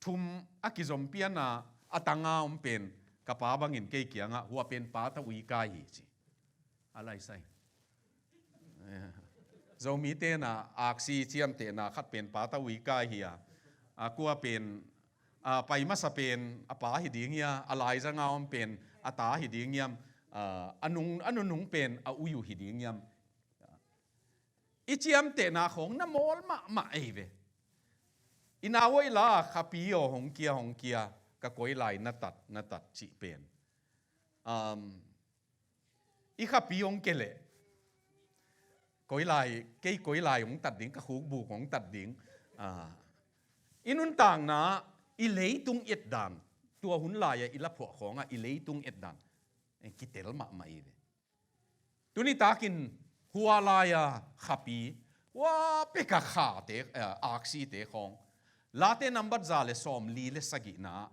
Thum a kizom pian a, a tanga om pen, ka pa bangin kei kiangah, "Hua pen pa ta ui kai hi," ci. A lai sai. Eh, Zomite in ah aksi ciamtehna khat pen pa ta ui kai hi a, a kua pen, a pai masa pen a pa hi ding hia, a laizanga om pen a ta hi ding hiam, a, a nung, a nunung pen a ui uh hi ding hiam. I ciamtehna khawng na mawl mahmah ei ve. I nau aw i la, khapi aw hong kia, hong kia, ka koi lai na tat, na tat cih pen. Um, i khapi hong ke leh, koi lai, kei koi lai hong tat ding, ka khukbuk hong tat ding. Ah, i nuntakna, i leitung etdan, tua hun lai-a i laphuah khawngah i leitung etdan, eh, kitel mahmah i ve. Tuni takin Hua lai-a khapi, hua peka khate, eh, aksite khawng. Late nambat za le sawmli le sagihna ah,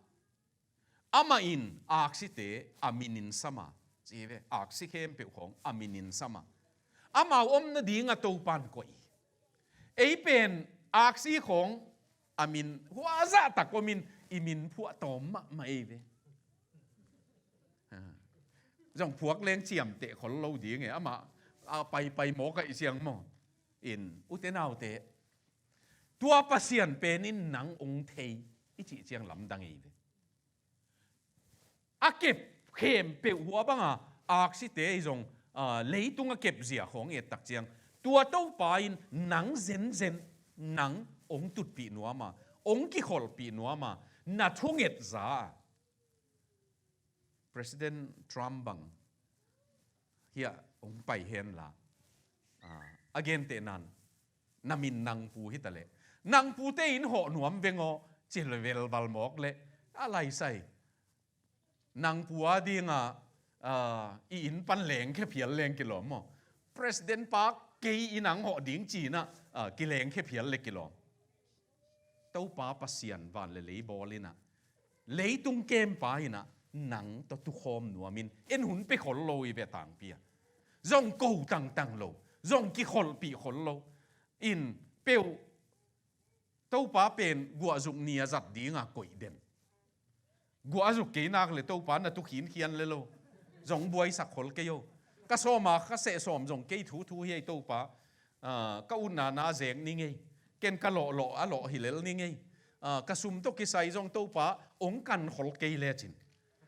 amah in aksite a minin sama, ci ve, aksi khempeuh khawng a minin sama. Amau om nadinga Topan koih. Ei pen aksi khawng a min hua zahtak omin i min phuah tawm mahmah ei ve. Ha. Zong phuak leng ciamteh khol lo ding e, amah a paipai mawk a i siang maw. In, ute naute, tua Pasian pen in nang ong thei i cih ciang lamdang ei ve. A kep khempeuh hua banga aksite i zong, ah, leitung a kep zia khawng i et tak ciang, tua Topa in nang zenzen, nang ong tutpih nuama, ong kikholhpih nuama, na thunget za a. President Trump bang hiah ong pai henla, ah, a gentehnan, na min nangpu hitaleh, nangpute in hawh nuam veng aw, ci le velval mawk leh a laisai. Nangpu a dinga, ah, i inn pan lengkhia phial leng kilawm maw? President pa kei in ang hawh ding ci-inah, ah, kilengkhia phial le kilawm. Topa Pasian van le lei bawl inah, leitung kempa inah, nang tawh tukhawm nuamin en hun pe khol lo i ve tangpi a. Zong ko tangtang lo, zong kikholhpih khol lo. In peuh Topa pen guahzuk ni a zat dinga koih den. Guah a zuk kei nak le Topa na tu khinkhian le lo. Zong buaisak khol kei o. Ka sawma ka seh sawm zong kei thuthu hi ei Topa. Ah, ka utna na a zek ni ngei. Ken ka lawhlawh a lawh hi lel ni ngei. Ah, ka sum tawh kisai zong Topa ong kan khol kei lecin.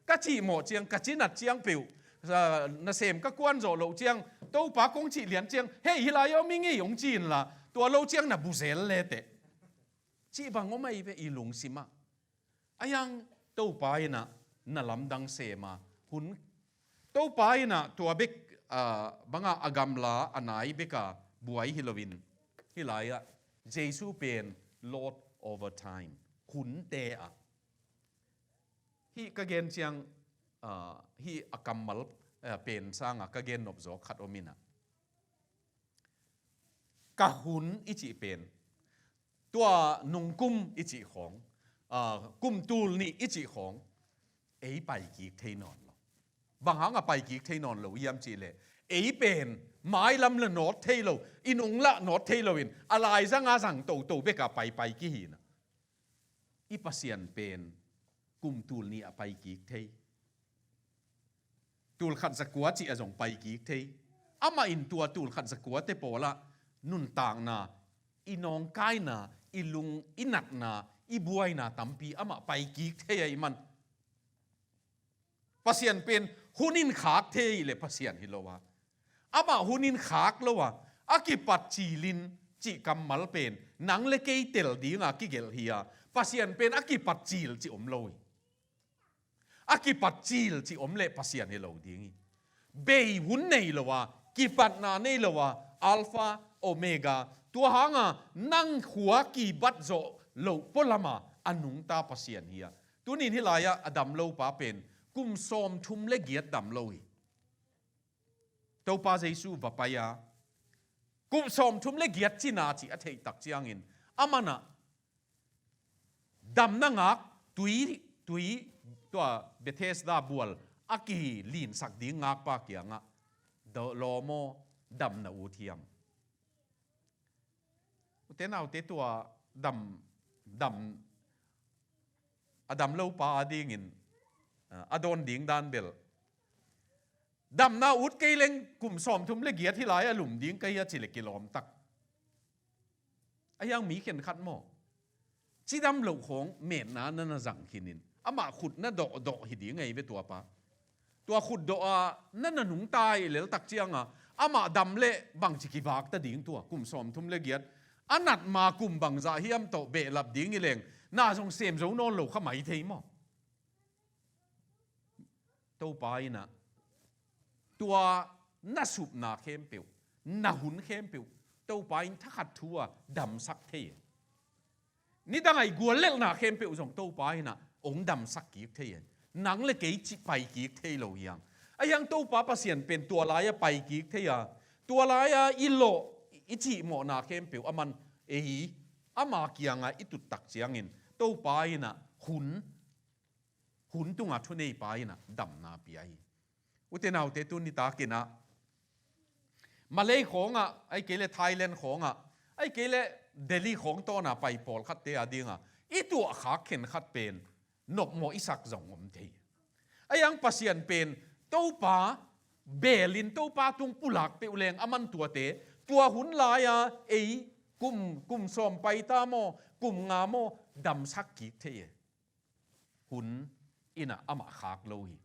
Ka cihmawh ciang, ka cinat ciang peuh, ah, nasem ka kuan zawh loh ciang, Topa kong cih lian ciang, hei, hih lai om i ngei ong ci inla, tua lo ciang na buzel leteh. Cih bang om ahi ve i lungsimah. A hiang Topa inah na lamdang sema hun. Topa inah tua bek, ah, banga a gamla a nai beka buai hi loin, hih lai-ah Jesu pen Lord over time, hunte ah. Hih ka gen ciang, ah, hih a kammal, ah, pen sanga ka gen nopzaw khat om inah. Ka hun i cih pen, tua nungkum i cih khawng, ah, kum tul nih i cih khawng, ei paikik thei nawn lo. Bang hanga paikik thei nawn lo hiam cihleh, ei pen mailam la nawt thei lo, i nung la nawt thei loin, a laizanga zang toto beka paipai kihi inah. I Pasian pen kum tul nih a paikik thei. Tul khat zakua cih a zong paikik thei. Amah in tua tul khat zakuate pawlah nuntakna, i nawngkaina, i lung, i natna, i buaina tampi amah paikik thei ahih man. Pasian pen hun in khak thei le Pasian hi lo a. Amah hun in khak lo a, a kipat cilin cih kammal pen nang le kei tel dinga kigelh hi a, Pasian pen a kipat cil cih om lo hi. A kipat cil cih om leh Pasian hi lo ding hi. Bei hun nei lo a, kipatna nei lo a, Alpha, Omega, tua hanga nang khua kibat zawh loh pualama a nungta Pasian hi a. Tunin hih lai-ah a dam lopa pen kum sawmthum le giat dam lo hi. Topa Jesu va pai a, kum sawmthum le giat cina cih a theih tak ciangin, amanah damna ngak, tui, tui, tua Bethesda bual a kilinsak ding ngakpa kiangah, "Lawm aw, damna ut hiam?" Ute naute, tua dam, dam, a dam lopa a dingin, a, a dawn ding dan bel, "Damna ut kei leng kum sawmthum le giat hih lai-ah lum ding ka hi," a ci le kilawm tak. A hiang mi khenkhat maw, cidam loh khawng metna na na zang khinin, amah khut na dawhdawh hi ding ahi ve tuapa. Tua khutdawh a na na nungta i lel tak cianga, amah dam le bangci kivakta ding tua, kum sawmthum le giat. A nat ma kum bangzah hiam tawh behlap ding i leng, na zong sem zo nawn lo kha mai thei maw? Topa inah tua na supna khempeuh, na hun khempeuh, Topa in thakhat thu a damsak thei. Nidang a i guallelhna khempeuh zong Topa inah ong damsak kik thei a, nang le kei cih pai kik thei lo hiang. A hiang Topa Pasian pen tua lai-ah pai kik thei a, Tua lai-a i lawh, i cihmawhna khempeuh a man ei, ama kiangah i tuttak ciangin Topa in ah hun, hun tungah thuneipa in ah damna pia hi. Ute naute, tuni takin ah Malay khawngah, ahih kei leh Thailand khawngah, ahih kei leh Delhi khawng tawna pai pawlkhatte a dingah i tuahkhak khenkhat pen nopmawh i sak zong om thei. Ahi hang Pasian pen Topa beelin Topa tung pulak peuh leng a man tuate, tua hun lai-a ei kum, kum sawm paita maw, kum nga maw, damsak kik thei e. Hun in ah amah khak lo hi.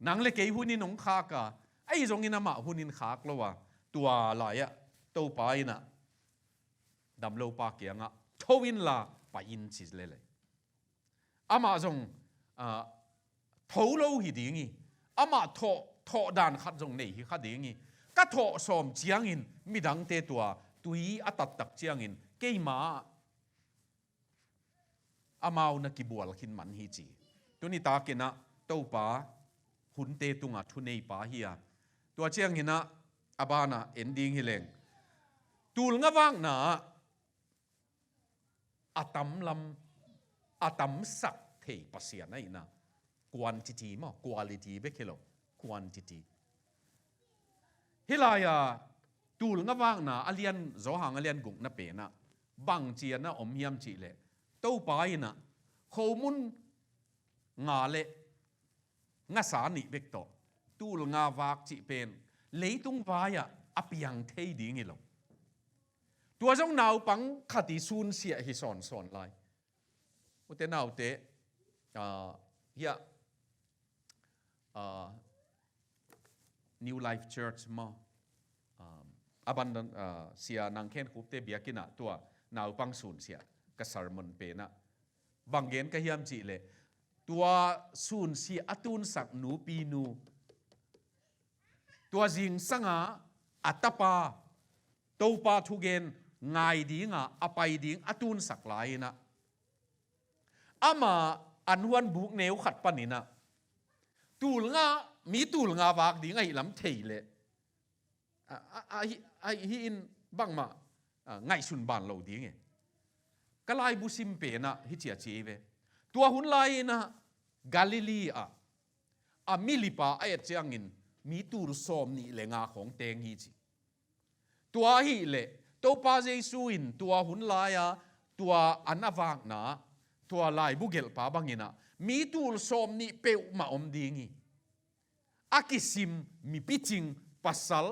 Nang le kei hun in hong khak a, ahi zongin amah hun in khak lo a, tua lai-ah Topa in ah damlopa kiangah, "Tho inla pai in," ci lel e. Amah zong, ah, tho lo hi ding hi. Amah thawh, thawh dan khat zong nei hi kha ding hi. Ka thawh sawm ciangin midangte tua tui a tattak ciangin keima amau na kibual khin man hi ci. Tuni takin ah Topa hunte tungah thuneipa hi a. Tua ciangin ah a banah en ding hi leng, tulngavakna ah a tamlam, a tamsak thei Pasian ahihna. Quantity maw, quality bek hi lo. Quantity. Hih lai-a tulngavakna a lian, Johan a lian gukna pen ah bang ci-in a om hiam cih leh, Topa in ah khomun nga le ngasa nih bek tawh tulngavak cih pen leitung vai-ah a piang thei ding hi lo. Tua zong naupang khat i sunsiah hi sawnsawn lai. Ute naute, ah, hiah, ah, New Life Church maw, ah, a bandan, ah, Sia Nang Khen Khupte biakinn ah tua naupang sunsiah ka sermon pen ah bang gen ka hiam cih leh, tua sunsiah a tunsak nupinu, tua zingsanga a tapa Topa thugen ngai dinga a pai ding a tunsak lai-in ah, ama an huan buk neu khat panin ah tulnga, mi tulngavak ding ahih lam thei leh, a, a, a, hi, a, hi in bangmah, a, ngaihsun ban lo ding e. Ka laibu sim pen ah hici a ci ve. Tua hun lai-in ah Galilee ah a milipa a et ciangin mi tul sawm nih le nga khawng teng hi ci. Tua ahih leh Topa Jesu in tua hun lai-a tua an a vakna, tua laibu gelhpa bangin ah mi tul sawm nih peuhmah om ding hi. A kisim mipicing pasal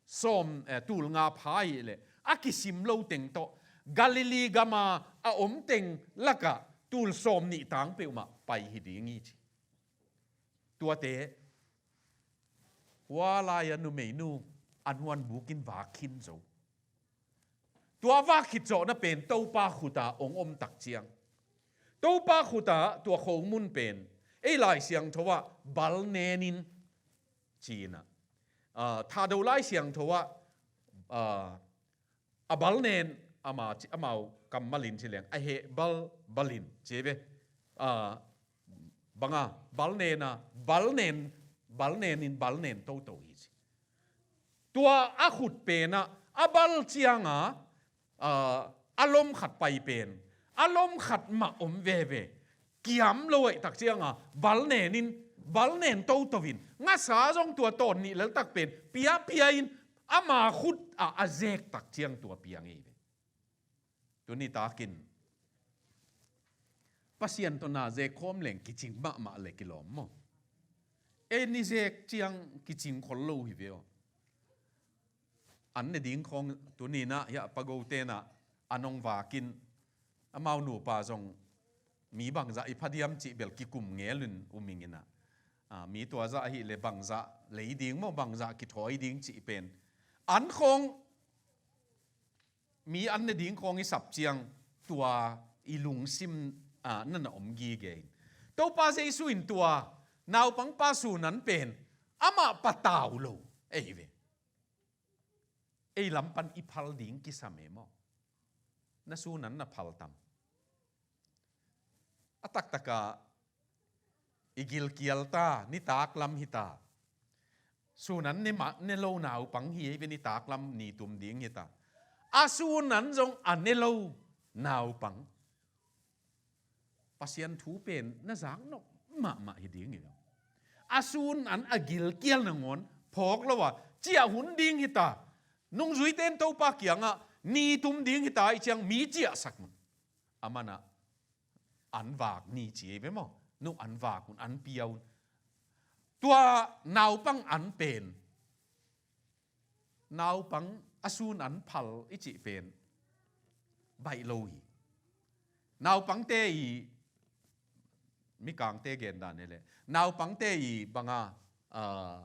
sawm, eh, tulnga pha ahih leh a kisim lo teng tawh Galilee gama a om teng lakah tul sawm nih tang peuhmah pai hi ding hi ci. Tuate, hua lai-a numeinu an huan bukin vak khin zo. Tua vak khit zawhna pen Topa khutah hong om tak ciang, Topa khutah tua khomun pen ei Lai Siangtho ah bal nenin ci-in ah, ah, Thado Lai Siangtho ah, ah, a bal nen, ama ci, amau kammalin ci leng, a heh bal balin ci ve. Ah, banga, bal nena, bal nen, bal nenin bal nen toto hi ci. Tua a khut pen ah a bal cianga, ah, a lom khat pai pen, a lom khat mah om veve. Kiam lo ahih tak cianga bal nenin, bal nen toto in, ngasa zong tua tawn nih lel tak pen pia pia in, ama khut ah a zek tak ciang tua piang hi ve. Tuni takin Pasian tawh na zek khawm leng kicing mahmah le kilawm maw? Ei ni zek ciang kicing khol lo hi ve aw. An ne ding khawng tuni-in ah hiah pagote in ah an hong vakin, amau nupa zong mi bangzah i pha diam cih bel kikum ngelin um ing in ah, ah, mi tua zah ahih leh bangzah lei ding maw, bangzah kithawi ding cih pen an khawng, mi an ne ding khawng i sap ciang tua i lungsim, ah, na na om gige in. Topa Jesu in tua naupangpa sunan pen amah patau lo ei ve. Ei lam pan i phal ding kisam e maw? Na sunan na phal tam? A taktakah i gilkial ta, nitak lam hi ta. Sun an ne mah, ne lo naupang hi ei ve, nitaklam ni tum ding hi ta. A sun an zong a ne lo naupang. Pasian thu pen na zaknop mahmah hi ding hi lo. A sun an a gilkial nangawn phawk lo a, ciah hun ding hi ta. Nungzuite in Topa kiangah ni tum ding hi ta, i ciang mi ciahsak un. A manah an vak ni ci ei ve maw? Nu an vak un, an pia un. Tua naupang an pen, naupang a sun an phal i cih pen baih lo hi. Naupangte i, Mikangte gen dan hi leh, naupangte i banga, ah,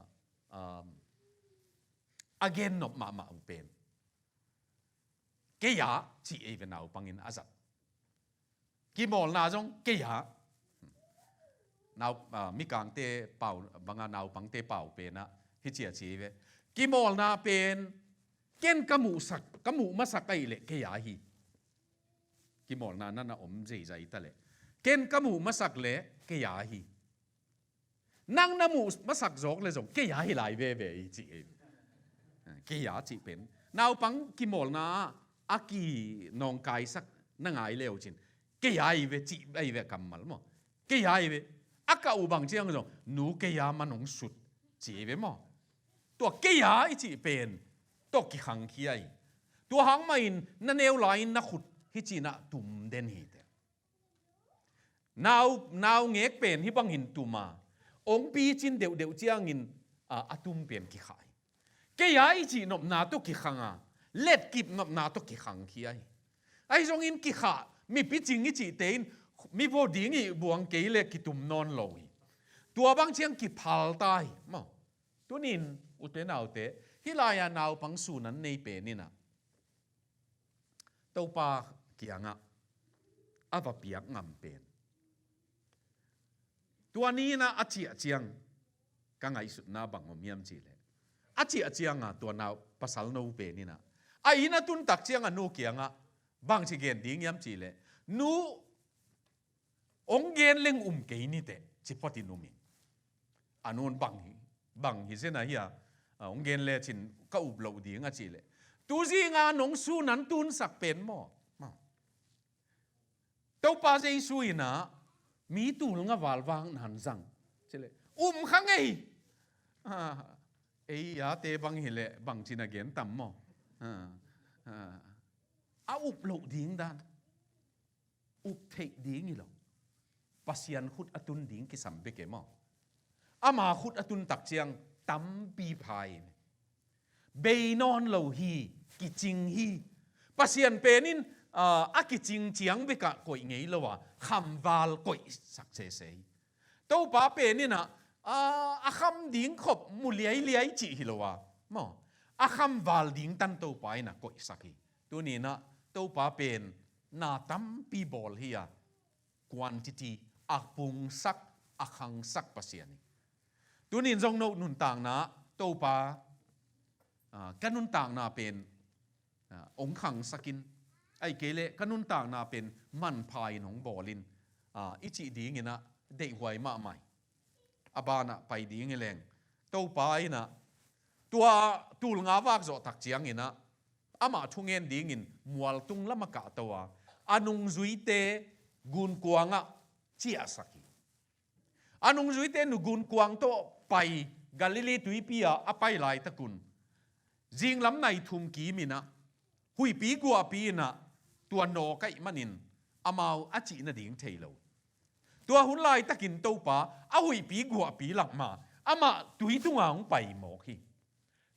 ah, a gennop mahmah uh pen, kei a ci ei ve, naupangin a zat. Kimawlna zong kei a. Nau, ah, Mikangte pau, banga naupangte pau penah hi ci a ci ei ve. Kimawlna pen ken ka muhsak, ka muh masak ahih leh kei a hi. Kimawlna na na om zeizai ta leh, ken ka muh masak leh kei a hi. Nang na muh masak zawk le zong kei a hi lai veve i ci ei. Kei a cih pen naupang kimawlna ah a kinawngkaisak na ngai le uh cin, kei a hi ve cih a hi ve kammal maw? Kei a hi ve. A kah uh bang ciang zong, nu kei a man hong sut ci ei ve maw? Tua kei a i cih pen tawh kikhangkhia hi. Tua hang mahin na neu lai-in na khut hi cinah tum den hi te. Nau, naungek pen hih bangin tum a, hong picin deuhdeuh ciangin, a, a tum pen kikhah hi. Kei a i cih nopna tawh kikhang a, letkip nopna tawh kikhangkhia hi. Ahi zongin kikhah, mi picing i cihte in mi vaw ding i buang kei le kitum nawn lo hi. Tua bang ciang kiphal ta hi maw? Tunin ute naute, hih lai-a naupang sun an nei pen inah Topa kiangah a va piak ngam pen, tua ni inah a ciah ciang ka ngaihsutna bang om hiam cih leh, a ciah cianga tua nau pasal no pen inah a inn a tuntak ciang a nu kiangah bangci gen ding hiam cih leh, nu, hong gen leng um kei ni teh, ci photin um hi. A nun bang hi, bang hi zen a hia, a, hong gen lecin ka up loh ding a cih leh, tu zinga nong sun an tunsak pen maw? Maw. Topa Jesu inah mi tul nga val vak nan zang ci leh, um kha ngei. A, ei ate bang hi leh bangci na gen tam maw? A, a, a up loh ding dan. Up theih ding hi lo. Pasian khut a tun ding kisam bek e maw? Ama khut a tun tak ciang tampi pha hi. Bei nawn lo hi, kicing hi. Pasian pen in, ah, a kicing ciang bekah koih ngei lo a, khamval koihsak sese hi. Topa pen inah, ah, a kham ding khop mu liailiai cih hi lo a, maw? A khamval ding tan Topa inah koihsak hi. Tuni inah Topa pen na tampi bawl hi a, quantity, a pungsak, a khangsak Pasian hi. Tunin zong no nuntakna, Topa, ah, ka nuntakna pen, ah, hong khangsakin, ahih kei leh ka nuntakna pen manpha in hong bawlin, ah, i cih ding inah deihhuai mahmah hi. A banah pai ding hi leng, Topa inah tua tul nga vak zawh tak ciang inah amah thungen dingin mualtung lam a kahto a, a nungzuite gunkuangah ciahsak hi. A nungzuite nu gunkuang tawh pai Galilee tuipi ah a pai laitakun, zinglam nai thum kim inah huihpi guahpi inah tua nawk ahih manin amau a cih nading thei lo. Tua hun laitakin Topa a huihpi guahpi lakma amah tui tunga hong pai mawk hi.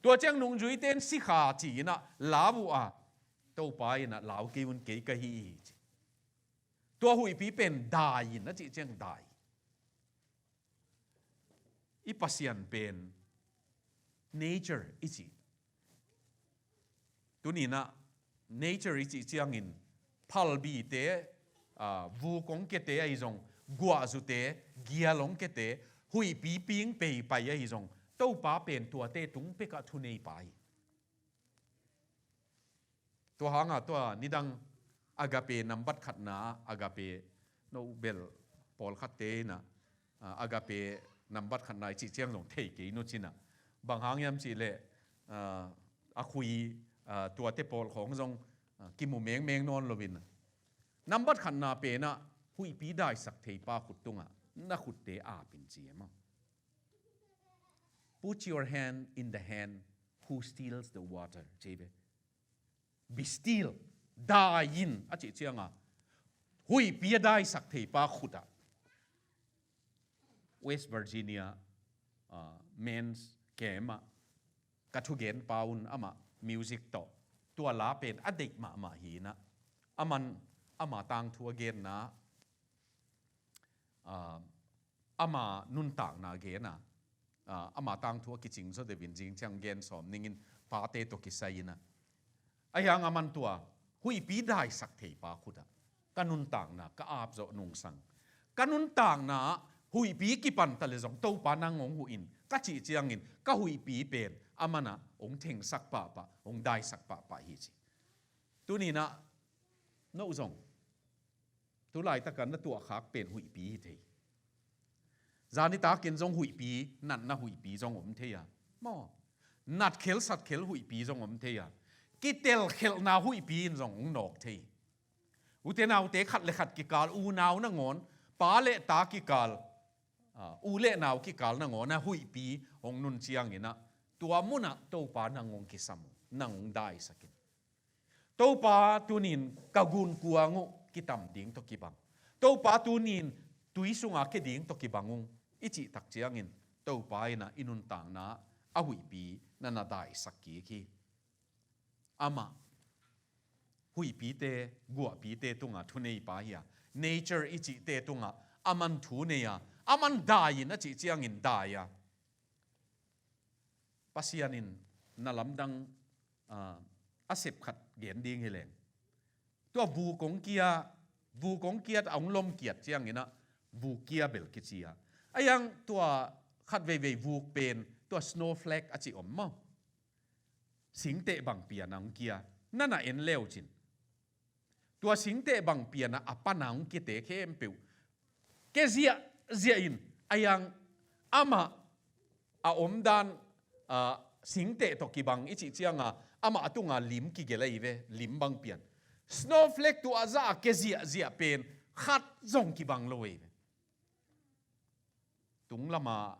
Tua ciang nungzuite in sikha ci inah lau uh a, Topa inah lau kei un, kei ka hi hi ci. Tua huihpi pen dai in a cih ciang dai. I Pasian pen nature i cih. Tuni inah nature i cih ciangin phalbite, ah, vuk hong kiate ahi zong, guahzute, gial hong kiate, huihpi ping peipai ahi zong, Topa pen tuate tung pekah thuneipa hi. Tua hanga tua nidang Agape nambat khatna, Agape no bel pawlkhatte inah, ah, Agape nambat khatna i cih ciang zong thei kei nu cinah, Bang hang hiam cih leh, ah, a khui, ah, tuate pawl khawng zong, ah, kimu mengmeng nawn loin. Nambat khatna pen ah huihpi daisak theipa khut tungah na khutte ap in ci e maw. Put your hand in the hand who stills the water, ci ve. Be still, dai in a cih ciangah huihpi a daisak theipa khutah. West Virginia, ah, men's camp ah ka thugenpa un amah music tawh tua la pen a deih mahmah hi in ah, aman ama tangthu a genna, ah, ama nuntakna gen a, ah, ama tangthu a kicing zaw deuhin zing ciang gen sawm ning in pate tawh kisai in ah. Ahi hang aman tua huihpi daisak theipa khutah ka nuntakna ka ap zawh nungsang. Ka nuntakna ah huihpi kipan ta le zong Topa nang hong huh in ka cih ciangin ka huihpi pen aman ah hong thengsak pahpah, hong daisak pahpah hi ci. Tuni in ah no zong tu laitakin na tuahkhak pen huihpi hi thei. Zanitakin zong huihpi, natna huihpi zong om thei a. Maw? Nat khel sat khel huihpi zong om thei a. Kitel khelhna huihpi in zong hong nawk thei. Ute naute khat le khat kikal, unau nangawn, pa le ta kikal, ah, u le nau kikal nangawn a huihpi hong nun ciangin ah tua munah Topa nang hong kisam uh, nang hong daisak in. Topa tunin ka gunkuang uh kitam ding tawh kibang. Topa tunin tui sunga ke ding tawh kibang ung i cih tak ciangin Topa in ah i nuntakna a huihpi na na daisak kik hi. Amah huihpite, guahpite tunga thuneipa hi a, nature i cihte tungah aman thu nei a, aman dai in a cih ciangin dai a. Pasian in na lamdang, ah, a sep khat gen ding hi leng. Tua vuk hong kia, vuk hong kiat a hong lom kiat ciangin ah vuk kia bel kici a. Ahi hang tua khat veivei vuk pen tua snowflake a cih om maw? Singteh bang pian a hong kia. Na na en le uh cin. Tua singteh bang pian a a pan a hong kiate khempeuh ke ziahziah in, ahi hang amah a omdan, ah, singteh tawh kibang i cih cianga amah a tunga lim kigelh ahi ve, lim bang pian. Snowflake tua zah a ke ziahziah pen khat zong kibang lo ahi ve. Tung lama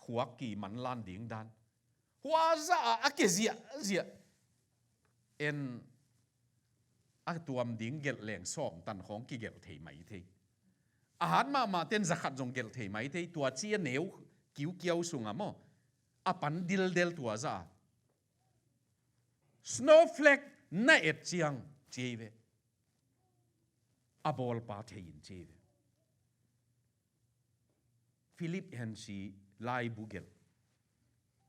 khuak ki manlan ding dan. Hua zah a a ke ziahziah. En a tuam ding gelh leng sawm tan khawng kigelh thei mai thei. A hat mahmah ten za khat zong gelh thei mai thei. Tua ci a neu kiukiau sunga maw, a pan dildel tua zah a. Snowflake na et ciang ci ei ve. A bawlpa thei in ci ei ve. Philip Yancey laibu gelh,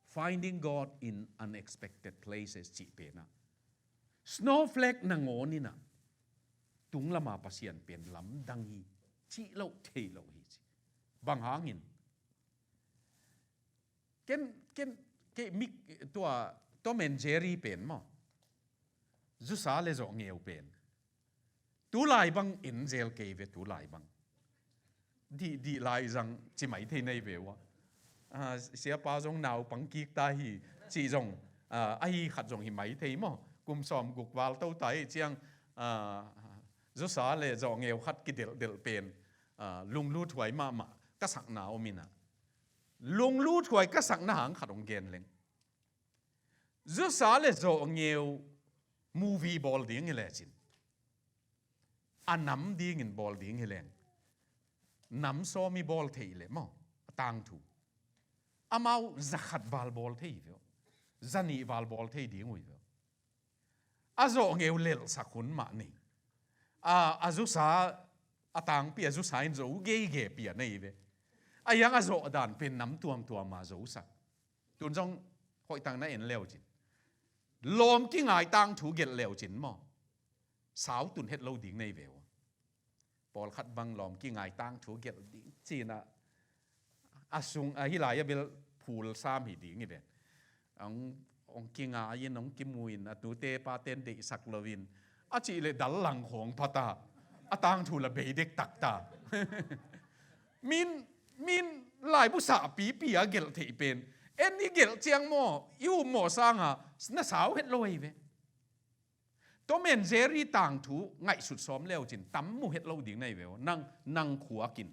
Finding God in Unexpected Places cih pen ah, snowflake nangawn in ah tung lama Pasian pen lamdang hi, cih loh theih loh hi ci. Bang hangin? Ken, ken, kei mi, tua Tom and Jerry pen maw, zusa le zawh ngeu pen, tulai bang en zel kei ve, tulai bang. Dih, dih lai zang ci mai thei nei ve ua. Ah, siapa zong naupang kik ta hi, cih zong, ah, ahi khat zong hi mai thei maw. Kum sawm guk val to ta hi ciang, ah, zusa le zawh ngeu khat kidelhdelh pen, ah, lunglut huai mahmah ka sakna om in ah. Lunglut huai ka sakna hang khat hong gen leng. Zusa le zawh ngeu movie bawl ding hi lecin, a nam dingin bawl ding hi leng, nam sawm i bawl thei le maw, a tangthu. Amau za khat val bawl thei hi ve aw. Za nih val bawl thei ding uh hi ve aw. A zawh ngeu lelhsak hun mah nei. A, a zusa, a tangpi a zusa in zo geige pi a nei ve. Ahi hang a zawh dan pen nam tuamtuam a zosak. Tun zong hoih tang na en le uh cin, lawm kingai tangthu gelh le uh cin maw, sau tun het lo ding nei ve ua. Pawlkhat bang lawm kingai tangthu gelh ding cin ah, a sung, a hi lai a bel phul sam hi ding hi ven. Hong, hong kingai in, hong kimu in, a tute paten deihsak loin, a cih leh dal lang khawng pha ta, a tangthu la bei dektak ta. Min, min laibu sahpipi a gelh theih pen, En i gelh ciang maw, i upmawh sanga na sau het lo ahi ve. Tom and Jerry tangthu ngaihsut sawm leu cin tam mu het lo ding na hi ve aw. Nang, nang khuakin.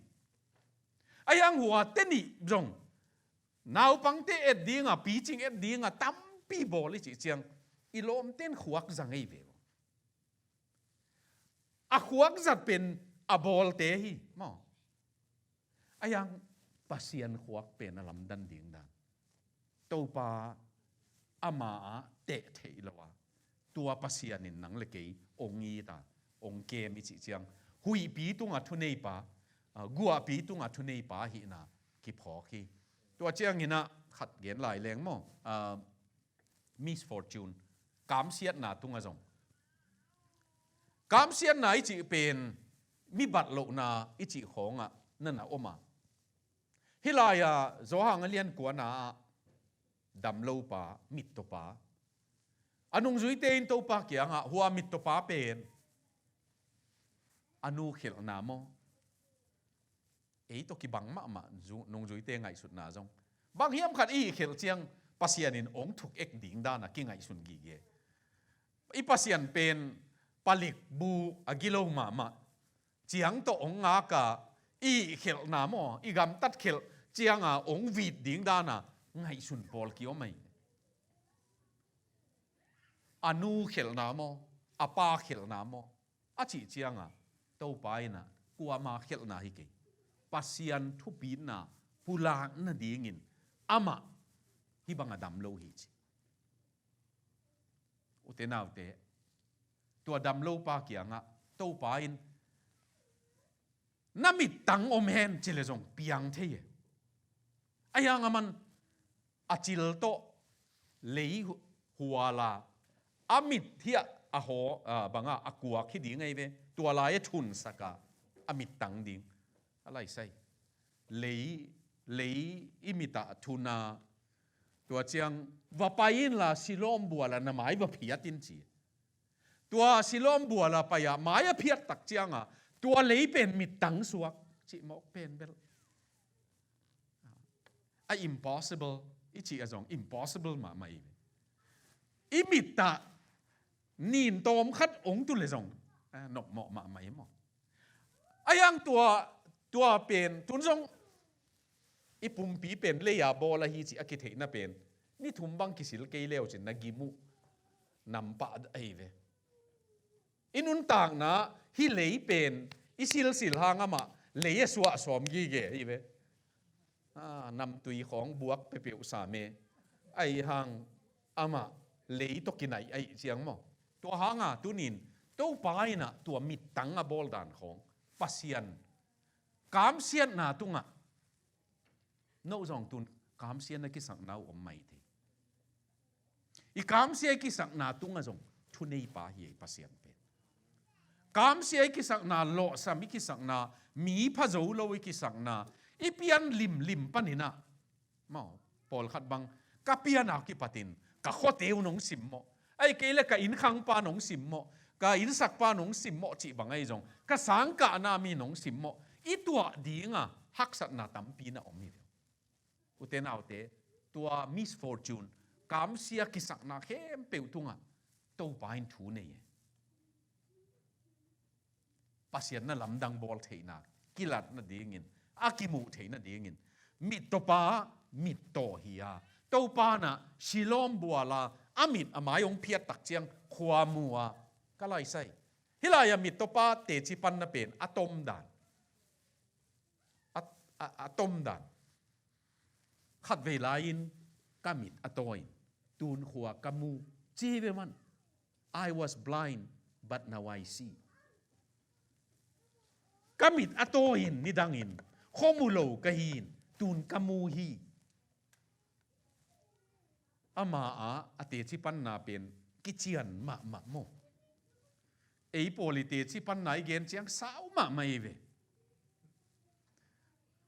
Ahi hang hua te nih zong naupangte et dinga, picing et dinga tampi bawl i cih ciang i lawmten khuak zang ahi ve aw. A khuak zat pen a bawlte hi maw. Ahi hang Pasian khuak pen a lamdang ding dan. Topa ama ah teh theih lo a, tua Pasian in nang le kei ong it a, ong kem i cih ciang, huihpi tunga thuneipa, ah, guahpi tunga thuneipa ahihna kiphawk hi. Tua ciangin ah khat gen lai leng maw, ah, misfortune, kamsiatna tungah zong. Kamsiatna i cih pen mi bat lohna i cih khawngah na na om a. Hih lai-ah Johan a lian kuana ah damlopa, mittawpa, a nungzuite in Topa kiangah hua mittawpa pen a nu khelhna maw, ei tawh kibang mahmah zu-, nungzuite ngaihsutna zong. Bang hiam khat i hih khelh ciang Pasian in ong thuk ek ding dana kingaihsun gige. I Pasian pen palik bu a gilo mahmah. Ciang tawh ong ngaka i hih khelhna maw, i gamtat khelh cianga ong vit ding dana ngaihsun pawl kiom ahi. A nu khelhna maw, a pa khelhna maw, a cih cianga Topa inah kuama khelhna hi kei. Pasian thupitna pulak nadingin amah hih banga dam lo hi ci. Ute naute, tua damlopa kiangah Topa in na mittang om hen ci le zong piang thei e. Ahi hang aman a cil tawh lei hu-, huala, a mit hiah a haw, a, banga a kuak hi ding ahi ve. Tua lai a thunsaka a mittang ding. A laisai. Lei, lei i mitah thuna, tua ciang va pai inla Siloam buala na mai va phiat in ci. Tua Siloam buala pai-ah mai a phiat tak cianga tua lei pen mittang suak cih mawk pen bel a impossible i cih a zong impossible mahmah i. I mittah nin tawm khat ong tu le zong, eh, nopmawh mahmah i maw. Ahi hang tua, tua pen tun zong i pumpi pen lei-a bawl ahi cih a kitheihna pen ni thum bang kisil kei leu cin na gim uh nampah ahi ve. I nuntakna hih lei pen i silsil hang amah lei a suah sawm gige ahi ve. Ah, namtui khawng buak peuhpeuh sam e. Ahi hang amah lei tawh kinaih ahi ciang maw. Tua hanga tunin Topa inah tua mittang a bawl dan khawng Pasian kamsiatna tungah, no zong tun kamsiatna kisakna uh om mai thei. I kamsia i kisakna tungah zong thuneipa hi ei Pasian pen. Kamsia i kisakna, lawhsam i kisakna, mi pha zo lo i kisakna, i pian limlim paninah maw, pawlkhat bang ka piana kipatin ka khuate uh nong simmawh, ahi kei le ka innkhangpa nong simmawh, ka innsakpa nong simmawh cih bang ahi zong ka sangkahna mi nong simmawh i tuah dinga haksatna tampi na om hi ve. Ute naute, tua misfortune, kamsia kisakna khempeuh tungah Topa in thu nei e. Pasian na lamdang bawl theihna kilat nadingin, a kimuh theih nadingin mittawpa mittaw hi-a, Topa inah Siloam buala a mit a mai hong phiat tak ciang khua mu-a, ka laisai. Hih lai-a mittawpa teci panna pen a tom dan. A, a, a tom dan. Khatvei lai-in ka mit a tawi in, tun khua ka mu ci hi ve man. I was blind, but now I see. Ka mit a tawi in nidangin khuamu lo ka hi in, tun ka mu hi. Ama ah a teci panna pen kician mahmah maw. Ei pawl i teci panna i gen ciang sau mahmah i ve.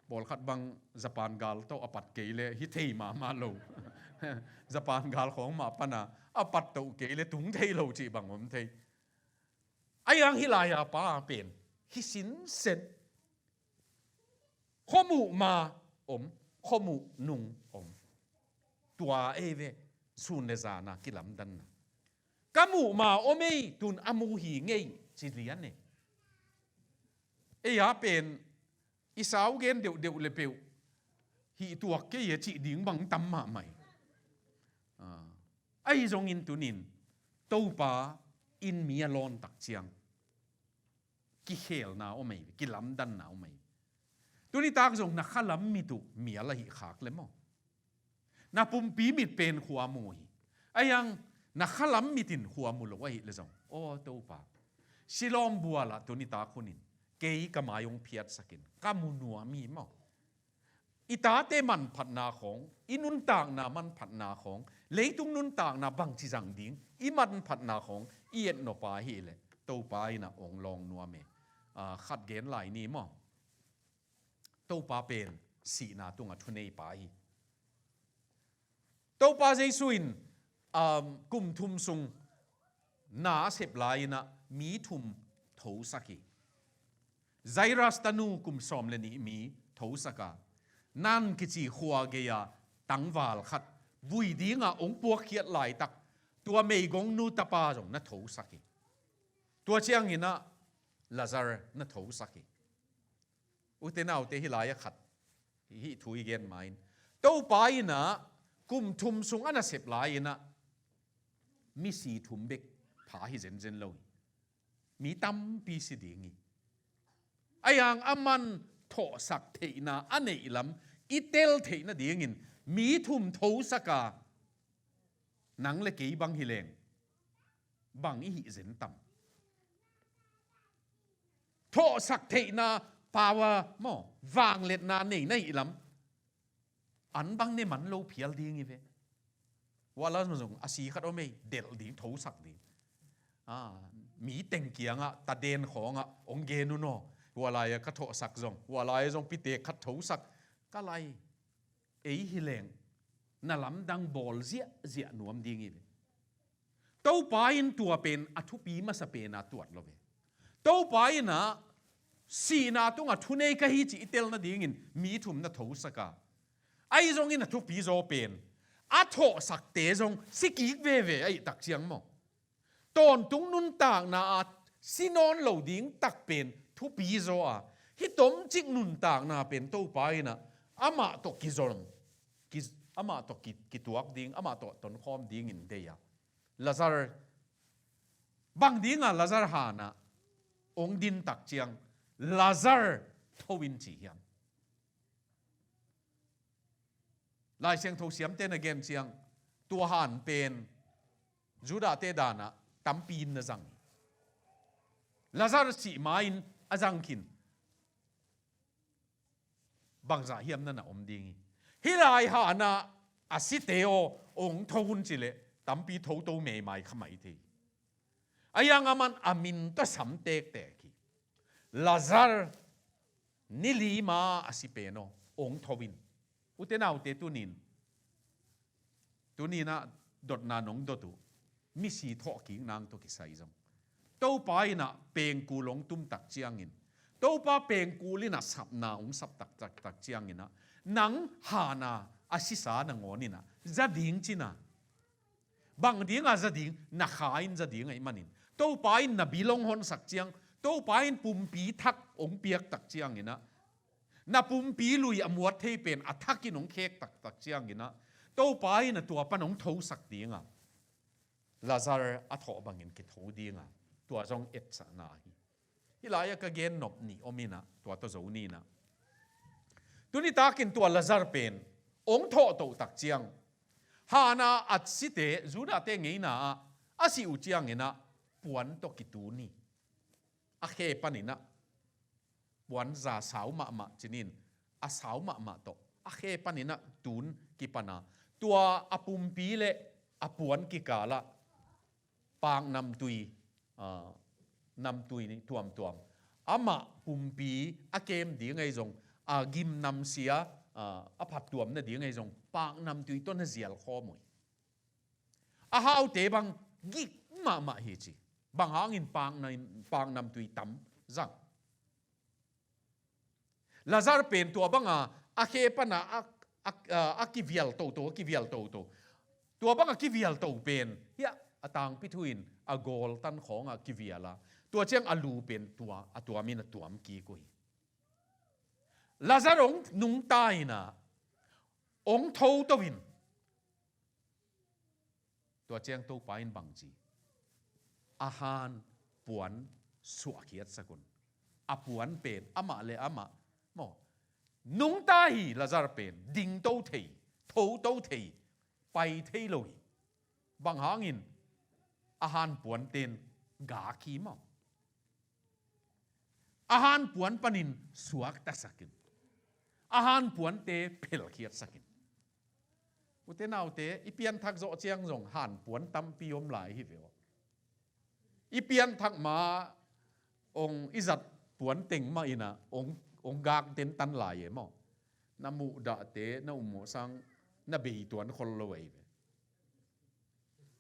Pawlkhat bang Japan gal tawh a pat kei le hi thei mahmah lo. Japan gal khawng mah pana a pat toh kei le tung thei lo cih bang om thei. Ahi hang hih lai-a pa pen hi sinsen. Khuamuh ma om, khuamuh nung om. Tua ei ve, sun le zana kilamdanna. Ka muh ma om ei, tun a mu hi ngei, ci lian e. Ei a pen, i sau gen deuhdeuh le peuh, hih tuak kei e cih ding bang tam mahmah hi. Ah. Ahi zongin tunin, Topa in mi a lawn tak ciang kikhelna om ei, kilamdanna om ei. Tuni tak zong na khalam mit uh mial ahi khak le maw? Na pumpi mit pen khua mu hi. Ahi hang na khalam mit in khua mu lo ahi le zong, aw Topa, Siloam bual ah tuni tak hunin kei ka mai hong phiatsak in, ka mu nuam hi maw? I tate manphatna khawng, i nuntakna manphatna khawng, leitung nuntakna bangci zang ding i manphatna khawng i et nop a hi le, Topa in a hong lawng nuam e. Ah, khat gen lai ni maw? Topa pen sihna tungah thuneipa hi. Topa Jesu in, um, kum thum sung na a sep lai-in ah mi thum thosak hi. Jairus tanu kum sawm le nih mi thosak a, Nain kici khua gei-a tangval khat vui dingah hong puakkhiat laitak, tua meigongnu tapa zong na thosak hi. Tua ciangin ah Lazar na thosak hi. Ute naute, hih lai-ah khat, hih thu i gen ma-in, Topa in ah kum thum sung a nasep lai-in ah misi thum bek pha hi zenzen lo hi. Mi tampi si ding hi. Ahi hang aman thawhsak theihna a neih lam i tel theih nadingin mi thum thosak a, nang le kei bang hi leng bang i hih zen tam? Thawhsak theihna, power maw, vangliatna nei na hih lam, an bang ne man lo phial ding hi ve. Ua lai zong a si khat om ei, delh ding, thosak ding. Ah, mi teng kiangah, taden khawngah hong gen un aw. Ua lai-ah ka thawhsak zong, ua lai-ah zong pite khat thosak. Ka lai, ei hi leng na lamdang bawl ziahziah nuam ding hi ve. Topa in tua pen a thupi masa pena tuat lo ve. Topa in ah sihna tungah thunei ka hi cih i tel nadingin mi thum na thosak a, ahi zongin a thupi zaw pen a thawhsakte zong si kik veve ahih tak ciang maw, tawntung nuntakna ah si nawn lo ding tak pen thupi zaw a, hih tomcik nuntakna pen Topa in ah amah tawh kizom, ki, amah tawh ki, kituak ding, amah tawh tonkhawm dingin deih a. Lazar, bang dinga Lazar han ah hong din tak ciang, Lazar, tho in ci hiam? Lai Siangtho siamte na gen ciang, tua han pen Judah-te dan ah tampi in na zang hi. Lazar sih ma-in a zang khin bangzah hiam na na om ding hi. Hih lai han ah a site aw, hong tho un ci leh tampi thoto meimai kha mai thei. Ahi hang aman a min tawh sam tektek hi. Lazar, ni li ma a si pen aw, hong tho in. Ute naute, tunin, tunin ah dotna nong dot uh, misi thawhkik nang tawh kisai zong, Topa in ah pengkul hong tum tak ciangin, Topa pengkul in ah sapna hong sap tak, tak, tak ciangin ah, nang han a a sisa nangawn in ah za ding cin a, bang dinga za ding, na kha in za ding ahih manin, Topa in na bil hong honsak ciang, Topa in pumpi thak hong piak tak ciangin ah, na pumpi lui a muat thei pen a thak in hong khek taktak ciangin ah, Topa in ah tua pan hong thosak ding a, Lazar a thawh bangin kitho ding a, tua zong etsakna hi. Hih lai-ah ka gen nop nih om in ah, tua tawh zo ni in ah. Tuni takin tua Lazar pen hong thawh toh tak ciang, han a a site, Judah-te ngeina ah a sih uh ciangin ah puan tawh kitun hi. A khe panin ah puan za sau mahmah cinin, a sau mahmah tawh a khe panin ah tun kipan a, tua a pumpi le a puan kikal ah paknamtui, ah, namtui tuamtuam, amah pumpi a kem ding ahi zong, a gimnamsia, ah, a phattuam nading ahi zong, paknamtui tawh na zial khawm uh hi. A haute bang gik mahmah hi ci. Bang hangin paknam, paknamtui tam zang? Lazar pen tua banga a khe pana a, a, a, a kivial toto, a kivial toto. Tua bang a kivial to pen hiah a tangpi thu in a gawl tan khawng a kivial a, tua ciang a lu pen tua a tuam in a tuam kik uh hi. Lazar hong nungta in a, hong tho to in. Tua ciang Topa in bang ci? A han puan suahkhiatsak un. A puan pen amah le amah maw, nungta hi Lazar pen ding to thei, tho to thei, pai thei lo hi. Bang hangin? A han puanten gak hi maw. A han puan panin suaktasak in, a han puante phelkhiatsak in. Ute naute, i pianthak zawh ciang zong han puan tampi om lai hi ve aw. I pianthak ma ong i zat puan teng mah in a ong, ong gak tentan lai e maw. Na muhdahte, na umawhsang, na beituan khol lo ahi ve.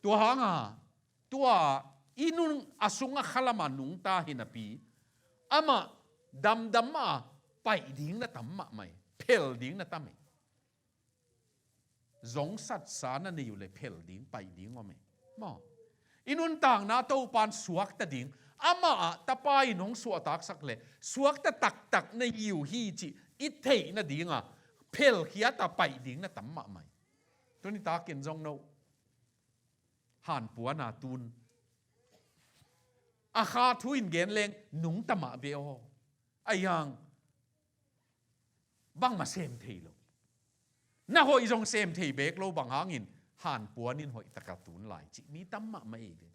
Tua hanga tua i nun a sung a khalam a nungta hi napi, amah damdam a paih ding na tam mahmah hi, phel ding na tam hi. Zongsatsa na nei uh le phel ding, paih ding om hi. Maw, i nuntakna Topan suakta ding, amah ah tapa in hong suahtaksak le suakta taktak na hi uh hi cih i theih nadinga phelkhiat a paih ding na tam mahmah hi. Tuni takin zong no hanpuana tun a kha thu in gen leng nungta mah ve aw. Ahi hang bangmah sem thei lo. Na hoih zong sem thei bek lo, bang hangin hanpuan in hoih taka tun lai cih mi tam mahmah ei ve.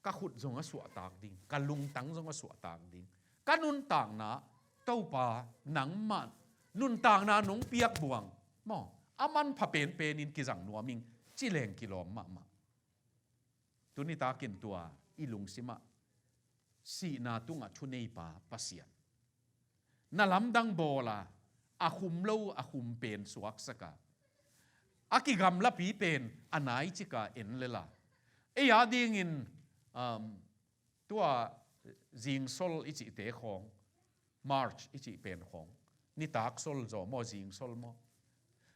Ka khut zong a suahtak ding, ka lungtang zong a suahtak ding, ka nuntakna Topa nangmah nuntakna nong piak buang maw, a manpha penpen in kizang nuam ing ci leng kilawm mahmah. Tuni takin tua i lungsimah sihna tungah thuneipa Pasian na lamdang bawla, a khum lo a khum pen suaksaka, a kigamlapi pen a nai cika en lela. Ei a dingin, um, tua zingsol i cihte khawng, March i cih pen khawng, nitak sol zaw maw, zingsol maw,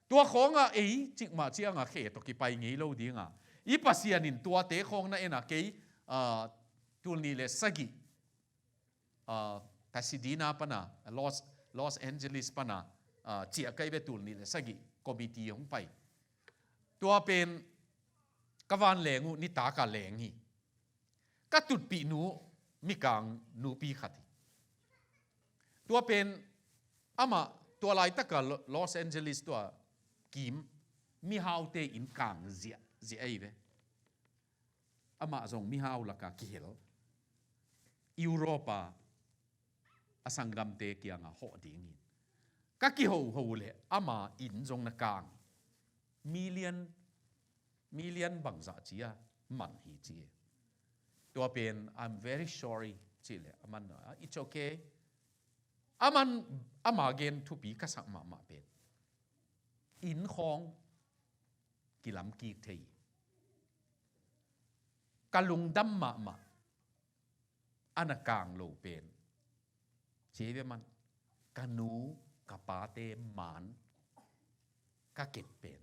tua khawnga ei cikmah cianga khe tawh kipai ngei lo dinga, i Pasian in tuate khawng na ena kei, ah, tul nih le sagih, ah, Pasadena pana, Los, Los Angeles pana, ah, ciah kai ve, tul nih le sagih committee hong pai. Tua pen ka van leng uh nitaka leng hi. Ka tutpih nu mikang nupi khat hi. Tua pen amah tua laitaka Lo-, Los Angeles tua kim mihaute in kang ziah, ziah ahi ve. Amah zong mihau laka kihel, Europa a sanggamte kianga hawh dingin ka kihoho le ama in zong na kang. Million, million bangzah cia man hi ci. Tua pen, "I'm very sorry," ci le aman, "Ah, it's okay." Aman, ama gen thupi ka sak mahmah pen, inn khawng kilam kik thei. Ka lungdam mahmah a na kang lo pen, ci ve man, ka nu ka pate man ka kep pen,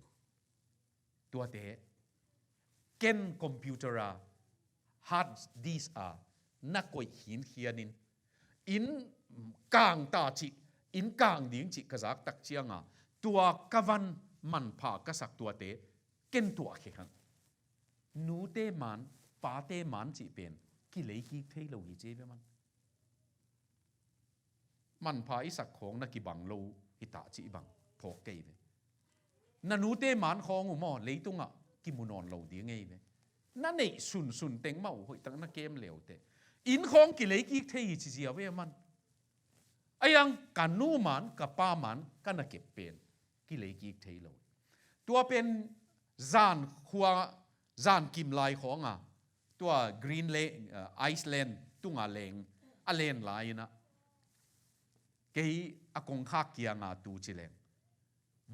tuate ken computer a hard disk a na koih khinkhianin, inn kang ta cih, inn kang ding cih ka zaktak cianga tua ka van manpha ka sak tuate ken tuah khia khan. Nute man, pate man cih pen kilei kik thei lo hi ci ve man. Manpha i sak khawng na kibang lo hi ta cih bang phawk kei ve. Na nute man khawng uh maw, leitungah kimu nawn lo ding ei ve. Na neih sunsun teng mah uh hoihtak na kem leute, inn khawng kilei kik thei hi ci zia ve man. Ahi hang ka nu man, ka pa man ka na kep pen kilei kik thei lo. Tua pen zan khua, zan kim lai khawnga tua Greenland, uh, Iceland tunga leng, a len lai-inah kei a kongkhak kianga tu ci leng,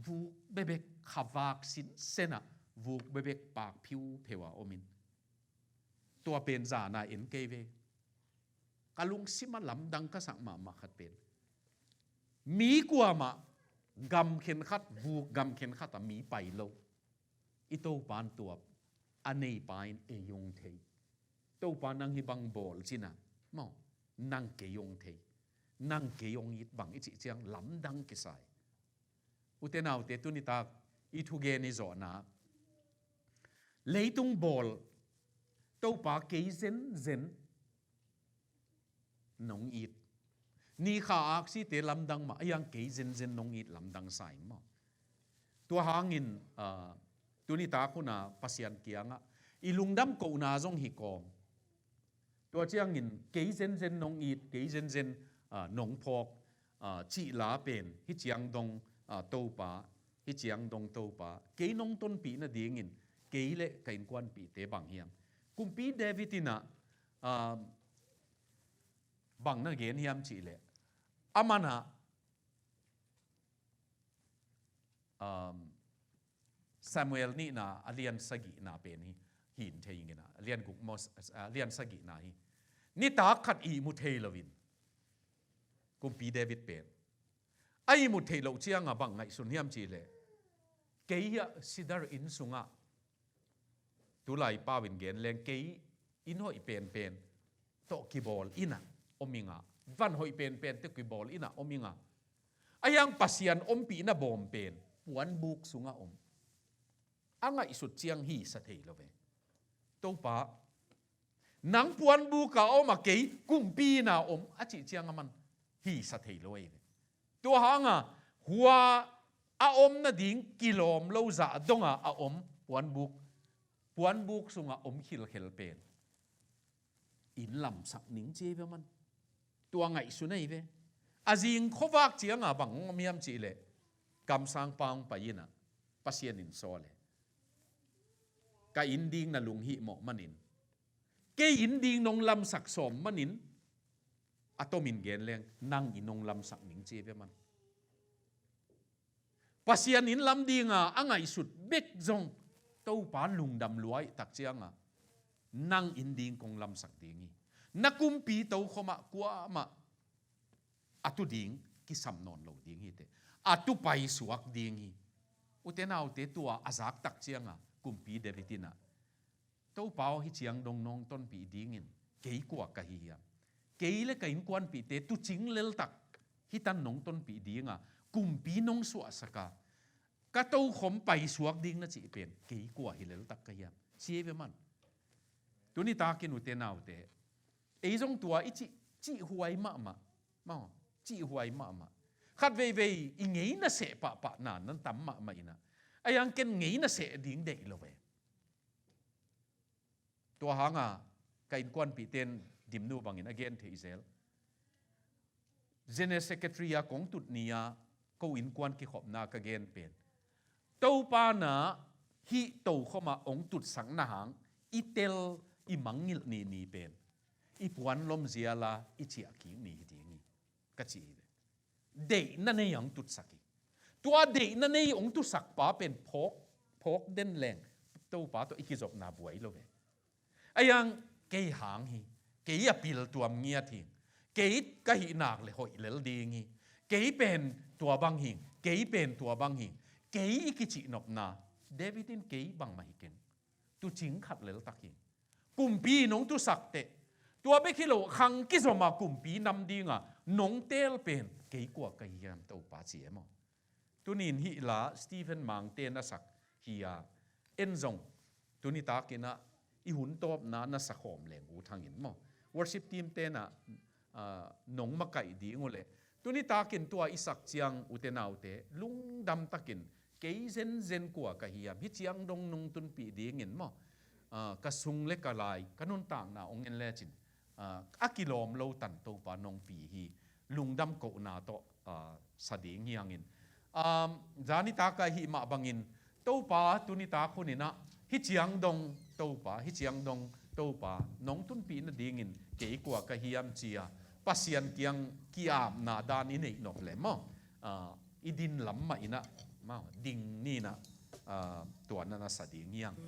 vuk bebek, khavak sinsenah vuk bebek pak phiuphiu a omin, tua pen zana en kei ve. Ka lungsimah lamdang ka sak mahmah khat pen, mi kuamah Gam khenkhat buk, gam khenkhat a mi pai lo. I Topa in tuap, a neipa in ei hong thei. Topa nang hih bang bawl cin a, maw, nang kei hong thei. Nang kei hong it bang i cih ciang lamdang kisa hi. Ute naute, tuni tak i thugen i zawhna, leitung bawl, Topa kei zenzen nong it. Ni kha aksite lamdang mah, a hiang kei zenzen nong it lamdang sa ing maw. Tua hangin, ah, tuni tak hun a Pasian kiangah i lungdam kohna zong hi kawm. Tua ciangin kei zenzen nong it, kei zenzen, ah, nong phawk, ah, cih la pen, hih ciang dong, ah, Topa, hih ciang dong Topa, kei nong tonpih nadingin, kei le ka innkuanpihte bang hiam. Kumpi David in ah, ah, bang na gen hiam cih leh, a man ah, um, Samuel nihna a lian sagihna pen hi, hi in thei ing in ah, a lian guk maw, a lian sagihna hi. Nitak khat ihmu thei loin, Kumpi David pen a ihmu theih loh ciangah bang ngaihsun hiam cih leh, kei hiah sidar inn sungah, tulai pau in gen leng, kei inn hoih penpen tawh kibawl in ah om ing a, van hoih penpen tawh kibawl in ah om ing a, a hiang Pasian ompihna bawm pen puanbuk sungah om. A ngaihsut ciang hisa thei lo ve. Topa, nang puanbuk ah om a, kei kumpi inn ah om, a cih ciang a man hisa thei lo ei ve. Tua hang a, hua a om nading kilawm lo zah dong a a om puanbuk, puanbuk sungah om khilkhel pen inn lamsak ning ci ei ve man. Tua ngaihsun ei ve. A zing khuavak ciang a bang hong om hiam cih leh, kamsangpa hong pai in ah, Pasian in sawl e, ka inn ding na lunghimawh manin, kei inn ding nong lamsak sawm manin, a tomin gen leng, nang inn nong lamsak ning ci ei ve man. Pasian inn lam ding a a ngaihsut bek zong, Topa lungdam lua i tak ciang a, nang inn ding kong lamsak ding hi. Na kumpi tokhom ah kuamah a tu ding kisam nawn lo ding hi teh. A tu paisuak ding hi. Ute naute, tua a zak tak ciang a Kumpi David in ah, Topa aw, hih ciang dong nong tonpih dingin kei kua ka hi hiam? Kei le ka innkuanpihte tuucing leltak hih tan nong tonpih ding a, kumpi nong suahsak a, ka tokhom paisuak ding na cih pen kei kua hi leltak ka hiam? Ci ei ve man. Tuni takin ute naute, ei zong tua i cih, cihhuai mahmah. Maw, cihhuai mahmah. Khat veivei i ngeina seh pahpah na nan tam mahmah in ah, a hiang ken ngeina seh ding deih lo ve. Tua hang a ka innkuanpihte in Dimnu bangin a gen thei zel. General Secretary a kong tut ni a ko innkuan kikhopna ka gen pen, Topa na hih tokhom ah hong tutsakna hang i tel, i mangngilh ni ni pen i puan lomzial a i ciah kik ni hi ding hi, ka ci hi ve. Deihna nei a hong tutsak hi. Tua deihna nei hong tutsakpa pen phawk, phawk den leng Topa tawh i kizopna buai lo ve. A hiang kei hang hi, kei a piltuam ngiat hi, kei ka hih nak le hoih lel ding hi, kei pen tua bang hi, kei pen tua bang hi, kei i kicihnopna, David in kei bangmah hi keng, tuucing khat leltak hi. Kumpi nong tusak teh, tua bek hi lo, khang kizom a kumpi nam ding a nong teel pen kei kua ka hi hiam Topa, ci e maw. Tuni in hih la Stephen Mangte na sak hi a, en zong tuni takin ah i hun tawpna na sa khawm leng ut hang in maw. Worship team te in ah, ah, nong makaih ding uh leh, tuni takin tua i sak ciang ute naute, lungdam takin, kei zenzen kua ka hiam, hih ciang dong nong tunpih dingin maw, ah, ka sung le ka lai, ka nuntakna hong en lecin, ah, a kilawm lo tan Topa nong pi hi, lungdam kohna tawh, ah, sa ding hi hang in. Um, zani tak a hih mah bangin, Topa, tuni tak hun in ah, hih ciang dong Topa, hih ciang dong Topa, nong tunpih nadingin kei kua ka hiam ci a, Pasian kiang ki-apna dan i neih nop leh maw, ah, i din lam mah in ah, maw, ding ni in ah, ah, tua na na sa ding hi hang.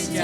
Hih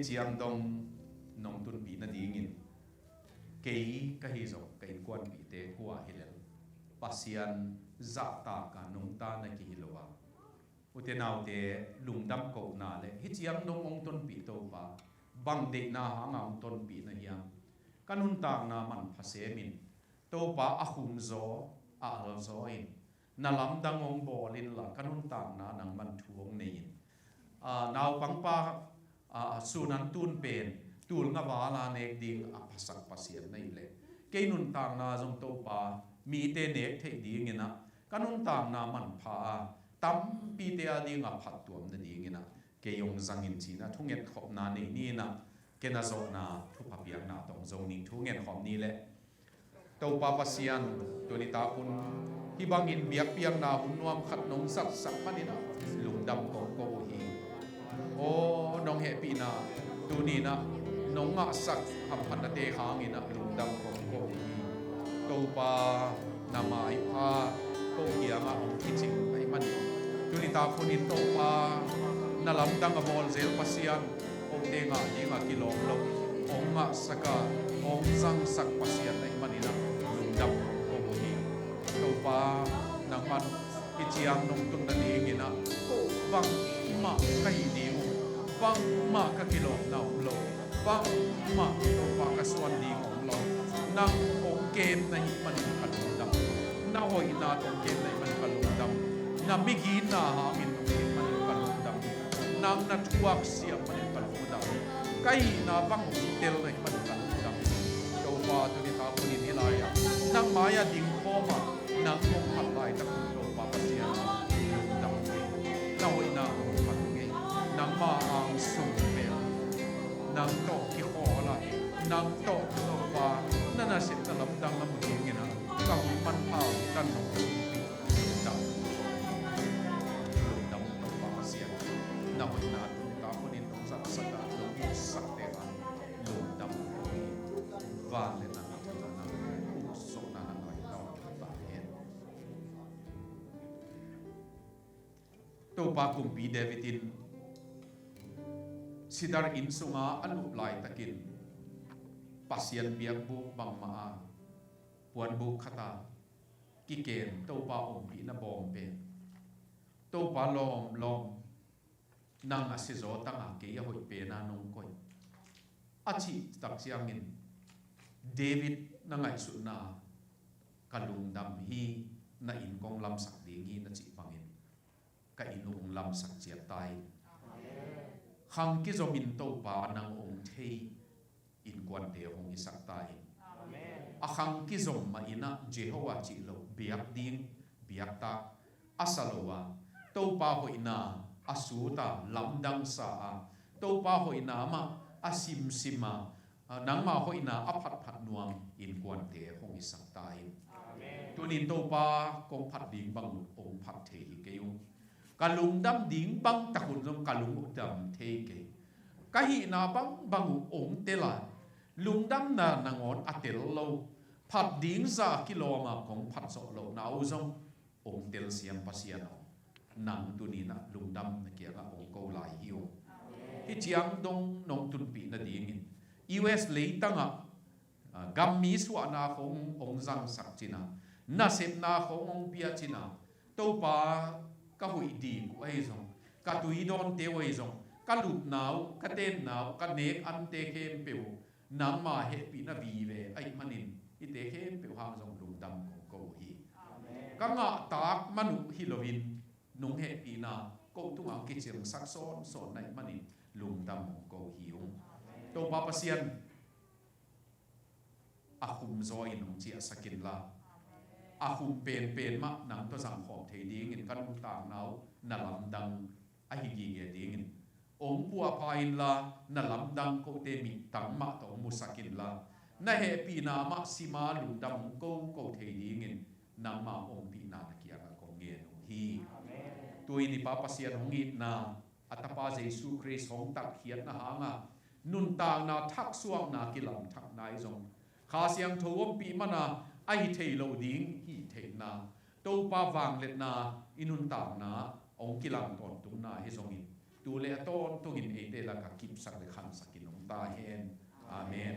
ciang dong nong tunpih nadingin kei ka hi zong ka innkuanpihte kua hi lel Pasian zahtak a nungta na kihi lo a, ute naute lungdam kohna le hih ciang dong hong tonpih Topa bang deihna hanga hong tonpih na hiam? Ka nuntakna manpha semin Topa a khumzaw a alzaw in na lamdang hong bawl inla ka nuntakna nangman thu hong nei in, a, naupangpa, a, sun an tun pen tul nga vala nek ding a phasak Pasian na hi leh kei nuntakna zong Topa mite nek theih dingin ah ka nuntakna manpha a tampite a ding a phattuam nadingin ah kei hong zangin cih na thungetkhopna nei ni in ah ken a zawhna thupha piakna tawh hong zo ning. Thungetkhop ni leh Topa Pasian, tuni tak hun hih bangin biakpiakna hun nuam khat nong zatsak manin ah lungdam kong ko uh hi. Aw, nong hehpihna tuni in ah nong ngahsak hamphatnate hangin ah lungdam kong ko uh hi. Topa, na maipha ko kiangah hong kicing ahih manin tuni tak hunin Topa, na lamdang a bawl zel Pasian, kote ngah ding a kilawm lo hong ngahsak a hong zangsak Pasian ahih manin ah lungdam kong ko uh hi. Topa, nangman hih ciang nong tun nadingin ah ko bangmah ka hih ding uh, bangmah ka kilawmna om lo, bangmah Topa ka suan ding om lo. Nang hong kem na hih manin ka lungdam. Na hoihna tawh hong kem na hih manin ka lungdam. Na miginna hangin hong kem manin ka lungdam. Nang na thuak siam manin ka lungdam. Ka hihna bang hong tel na hih manin ka lungdam. Topa, tuni tak hunin hih lai-ah nang mai-ah ding khawm a nang hong phat laitak hun Topa Pasian, lungdam hi. Na hoihna hong phat hi. Nangma angsung vel nang tawh kikhawl a, nang tawh Topa na nasepna lamdang a mu dingin ah ka hun manpha uh hi. Nang hong phat hi. Lungdam, lungdam Topa Pasian. Na hoihna tuni tak hunin nong zatsak a nong musak teng ah lungdam hi. Vangliatna, nang hong phat hi. Topa kumpi David in sidar inn sunga a lup laitakin Pasian biakbuk bangmah a puanbuk khat a kikem Topa ompihna bawm pen Topa lawmlawm nang a sizaw tanga kei a hoih pena nong koih a cih tak ciangin David na ngaihsutna ka lungdam hi, na inn kong lamsak ding hi na cih bangin ka inn uh hong lamsak ciat ta in. Khang kizomin Topa nang hong thei innkuante hong hisak ta in. A khang kizom mah in ah Jehovah cih loh biak ding biaktak a sa lo a, Topa hoihna a sut a lamdang sa a, Topa hoihna mah a simsim a, a, nangma hoihna a phatphat nuam innkuante hong hisak ta in. Tunin Topa kong phat ding bang uh hong phat thei hi kei ung. Ka lungdam ding bang tak un zong ka lungdam thei kei. Ka hihna bang bang uh hong tel a, lungdamna nangawn a tel lo, phat ding zah kilawm a kong phat zawh lohna uh zong hong telsiam Pasian aw. nang tuni-in ah lungdam na kiangah hong ko lai hi ung. Hih ciang dong nong tunpih nadingin U S leitangah, ah, gammi suahna khong hong zangsak cin a, nasepna khong hong pia cin a, Topa, ka huih dik uh ahi zong, ka tui dawnte uh ahi zong, ka lupna uh, ka tenna uh, ka nek ante khempeuh uh nangma hehpihna vive ahih manin hihte khempeuh hang zong lungdam kong ko uh hi. Ka ngahtak man uh hi loin nong hehpihna ko tungah hong kicingsak sawnsawn na hih manin lungdam kong ko hi ung. Topa Pasian, a khum zaw in hong ciahsak inla, a khum penpen mah nang tawh zangkhawm thei dingin ka nuntakna uh na lamdang ahi gige dingin hong puahpha inla, na lamdang kote mittang mah tawh hong musak inla, na hehpihna mah sima lungdam hong ko ko thei dingin nangma ompihna na kiangah kong ngen uh hi. Tu-in i Pa Pasian hong itna, a Tapa Jesu Khrist hong tatkhiatna hanga nuntakna thaksuakna kilamthakna i zong Kha Siangtho ompih mana a hi thei lo ding hi theihna, Topa vangliatna i nuntakna hong kilang tawntungna hi zongin tu le a tawntungin eite lakah kipsak le khansakin om ta hen. Amen.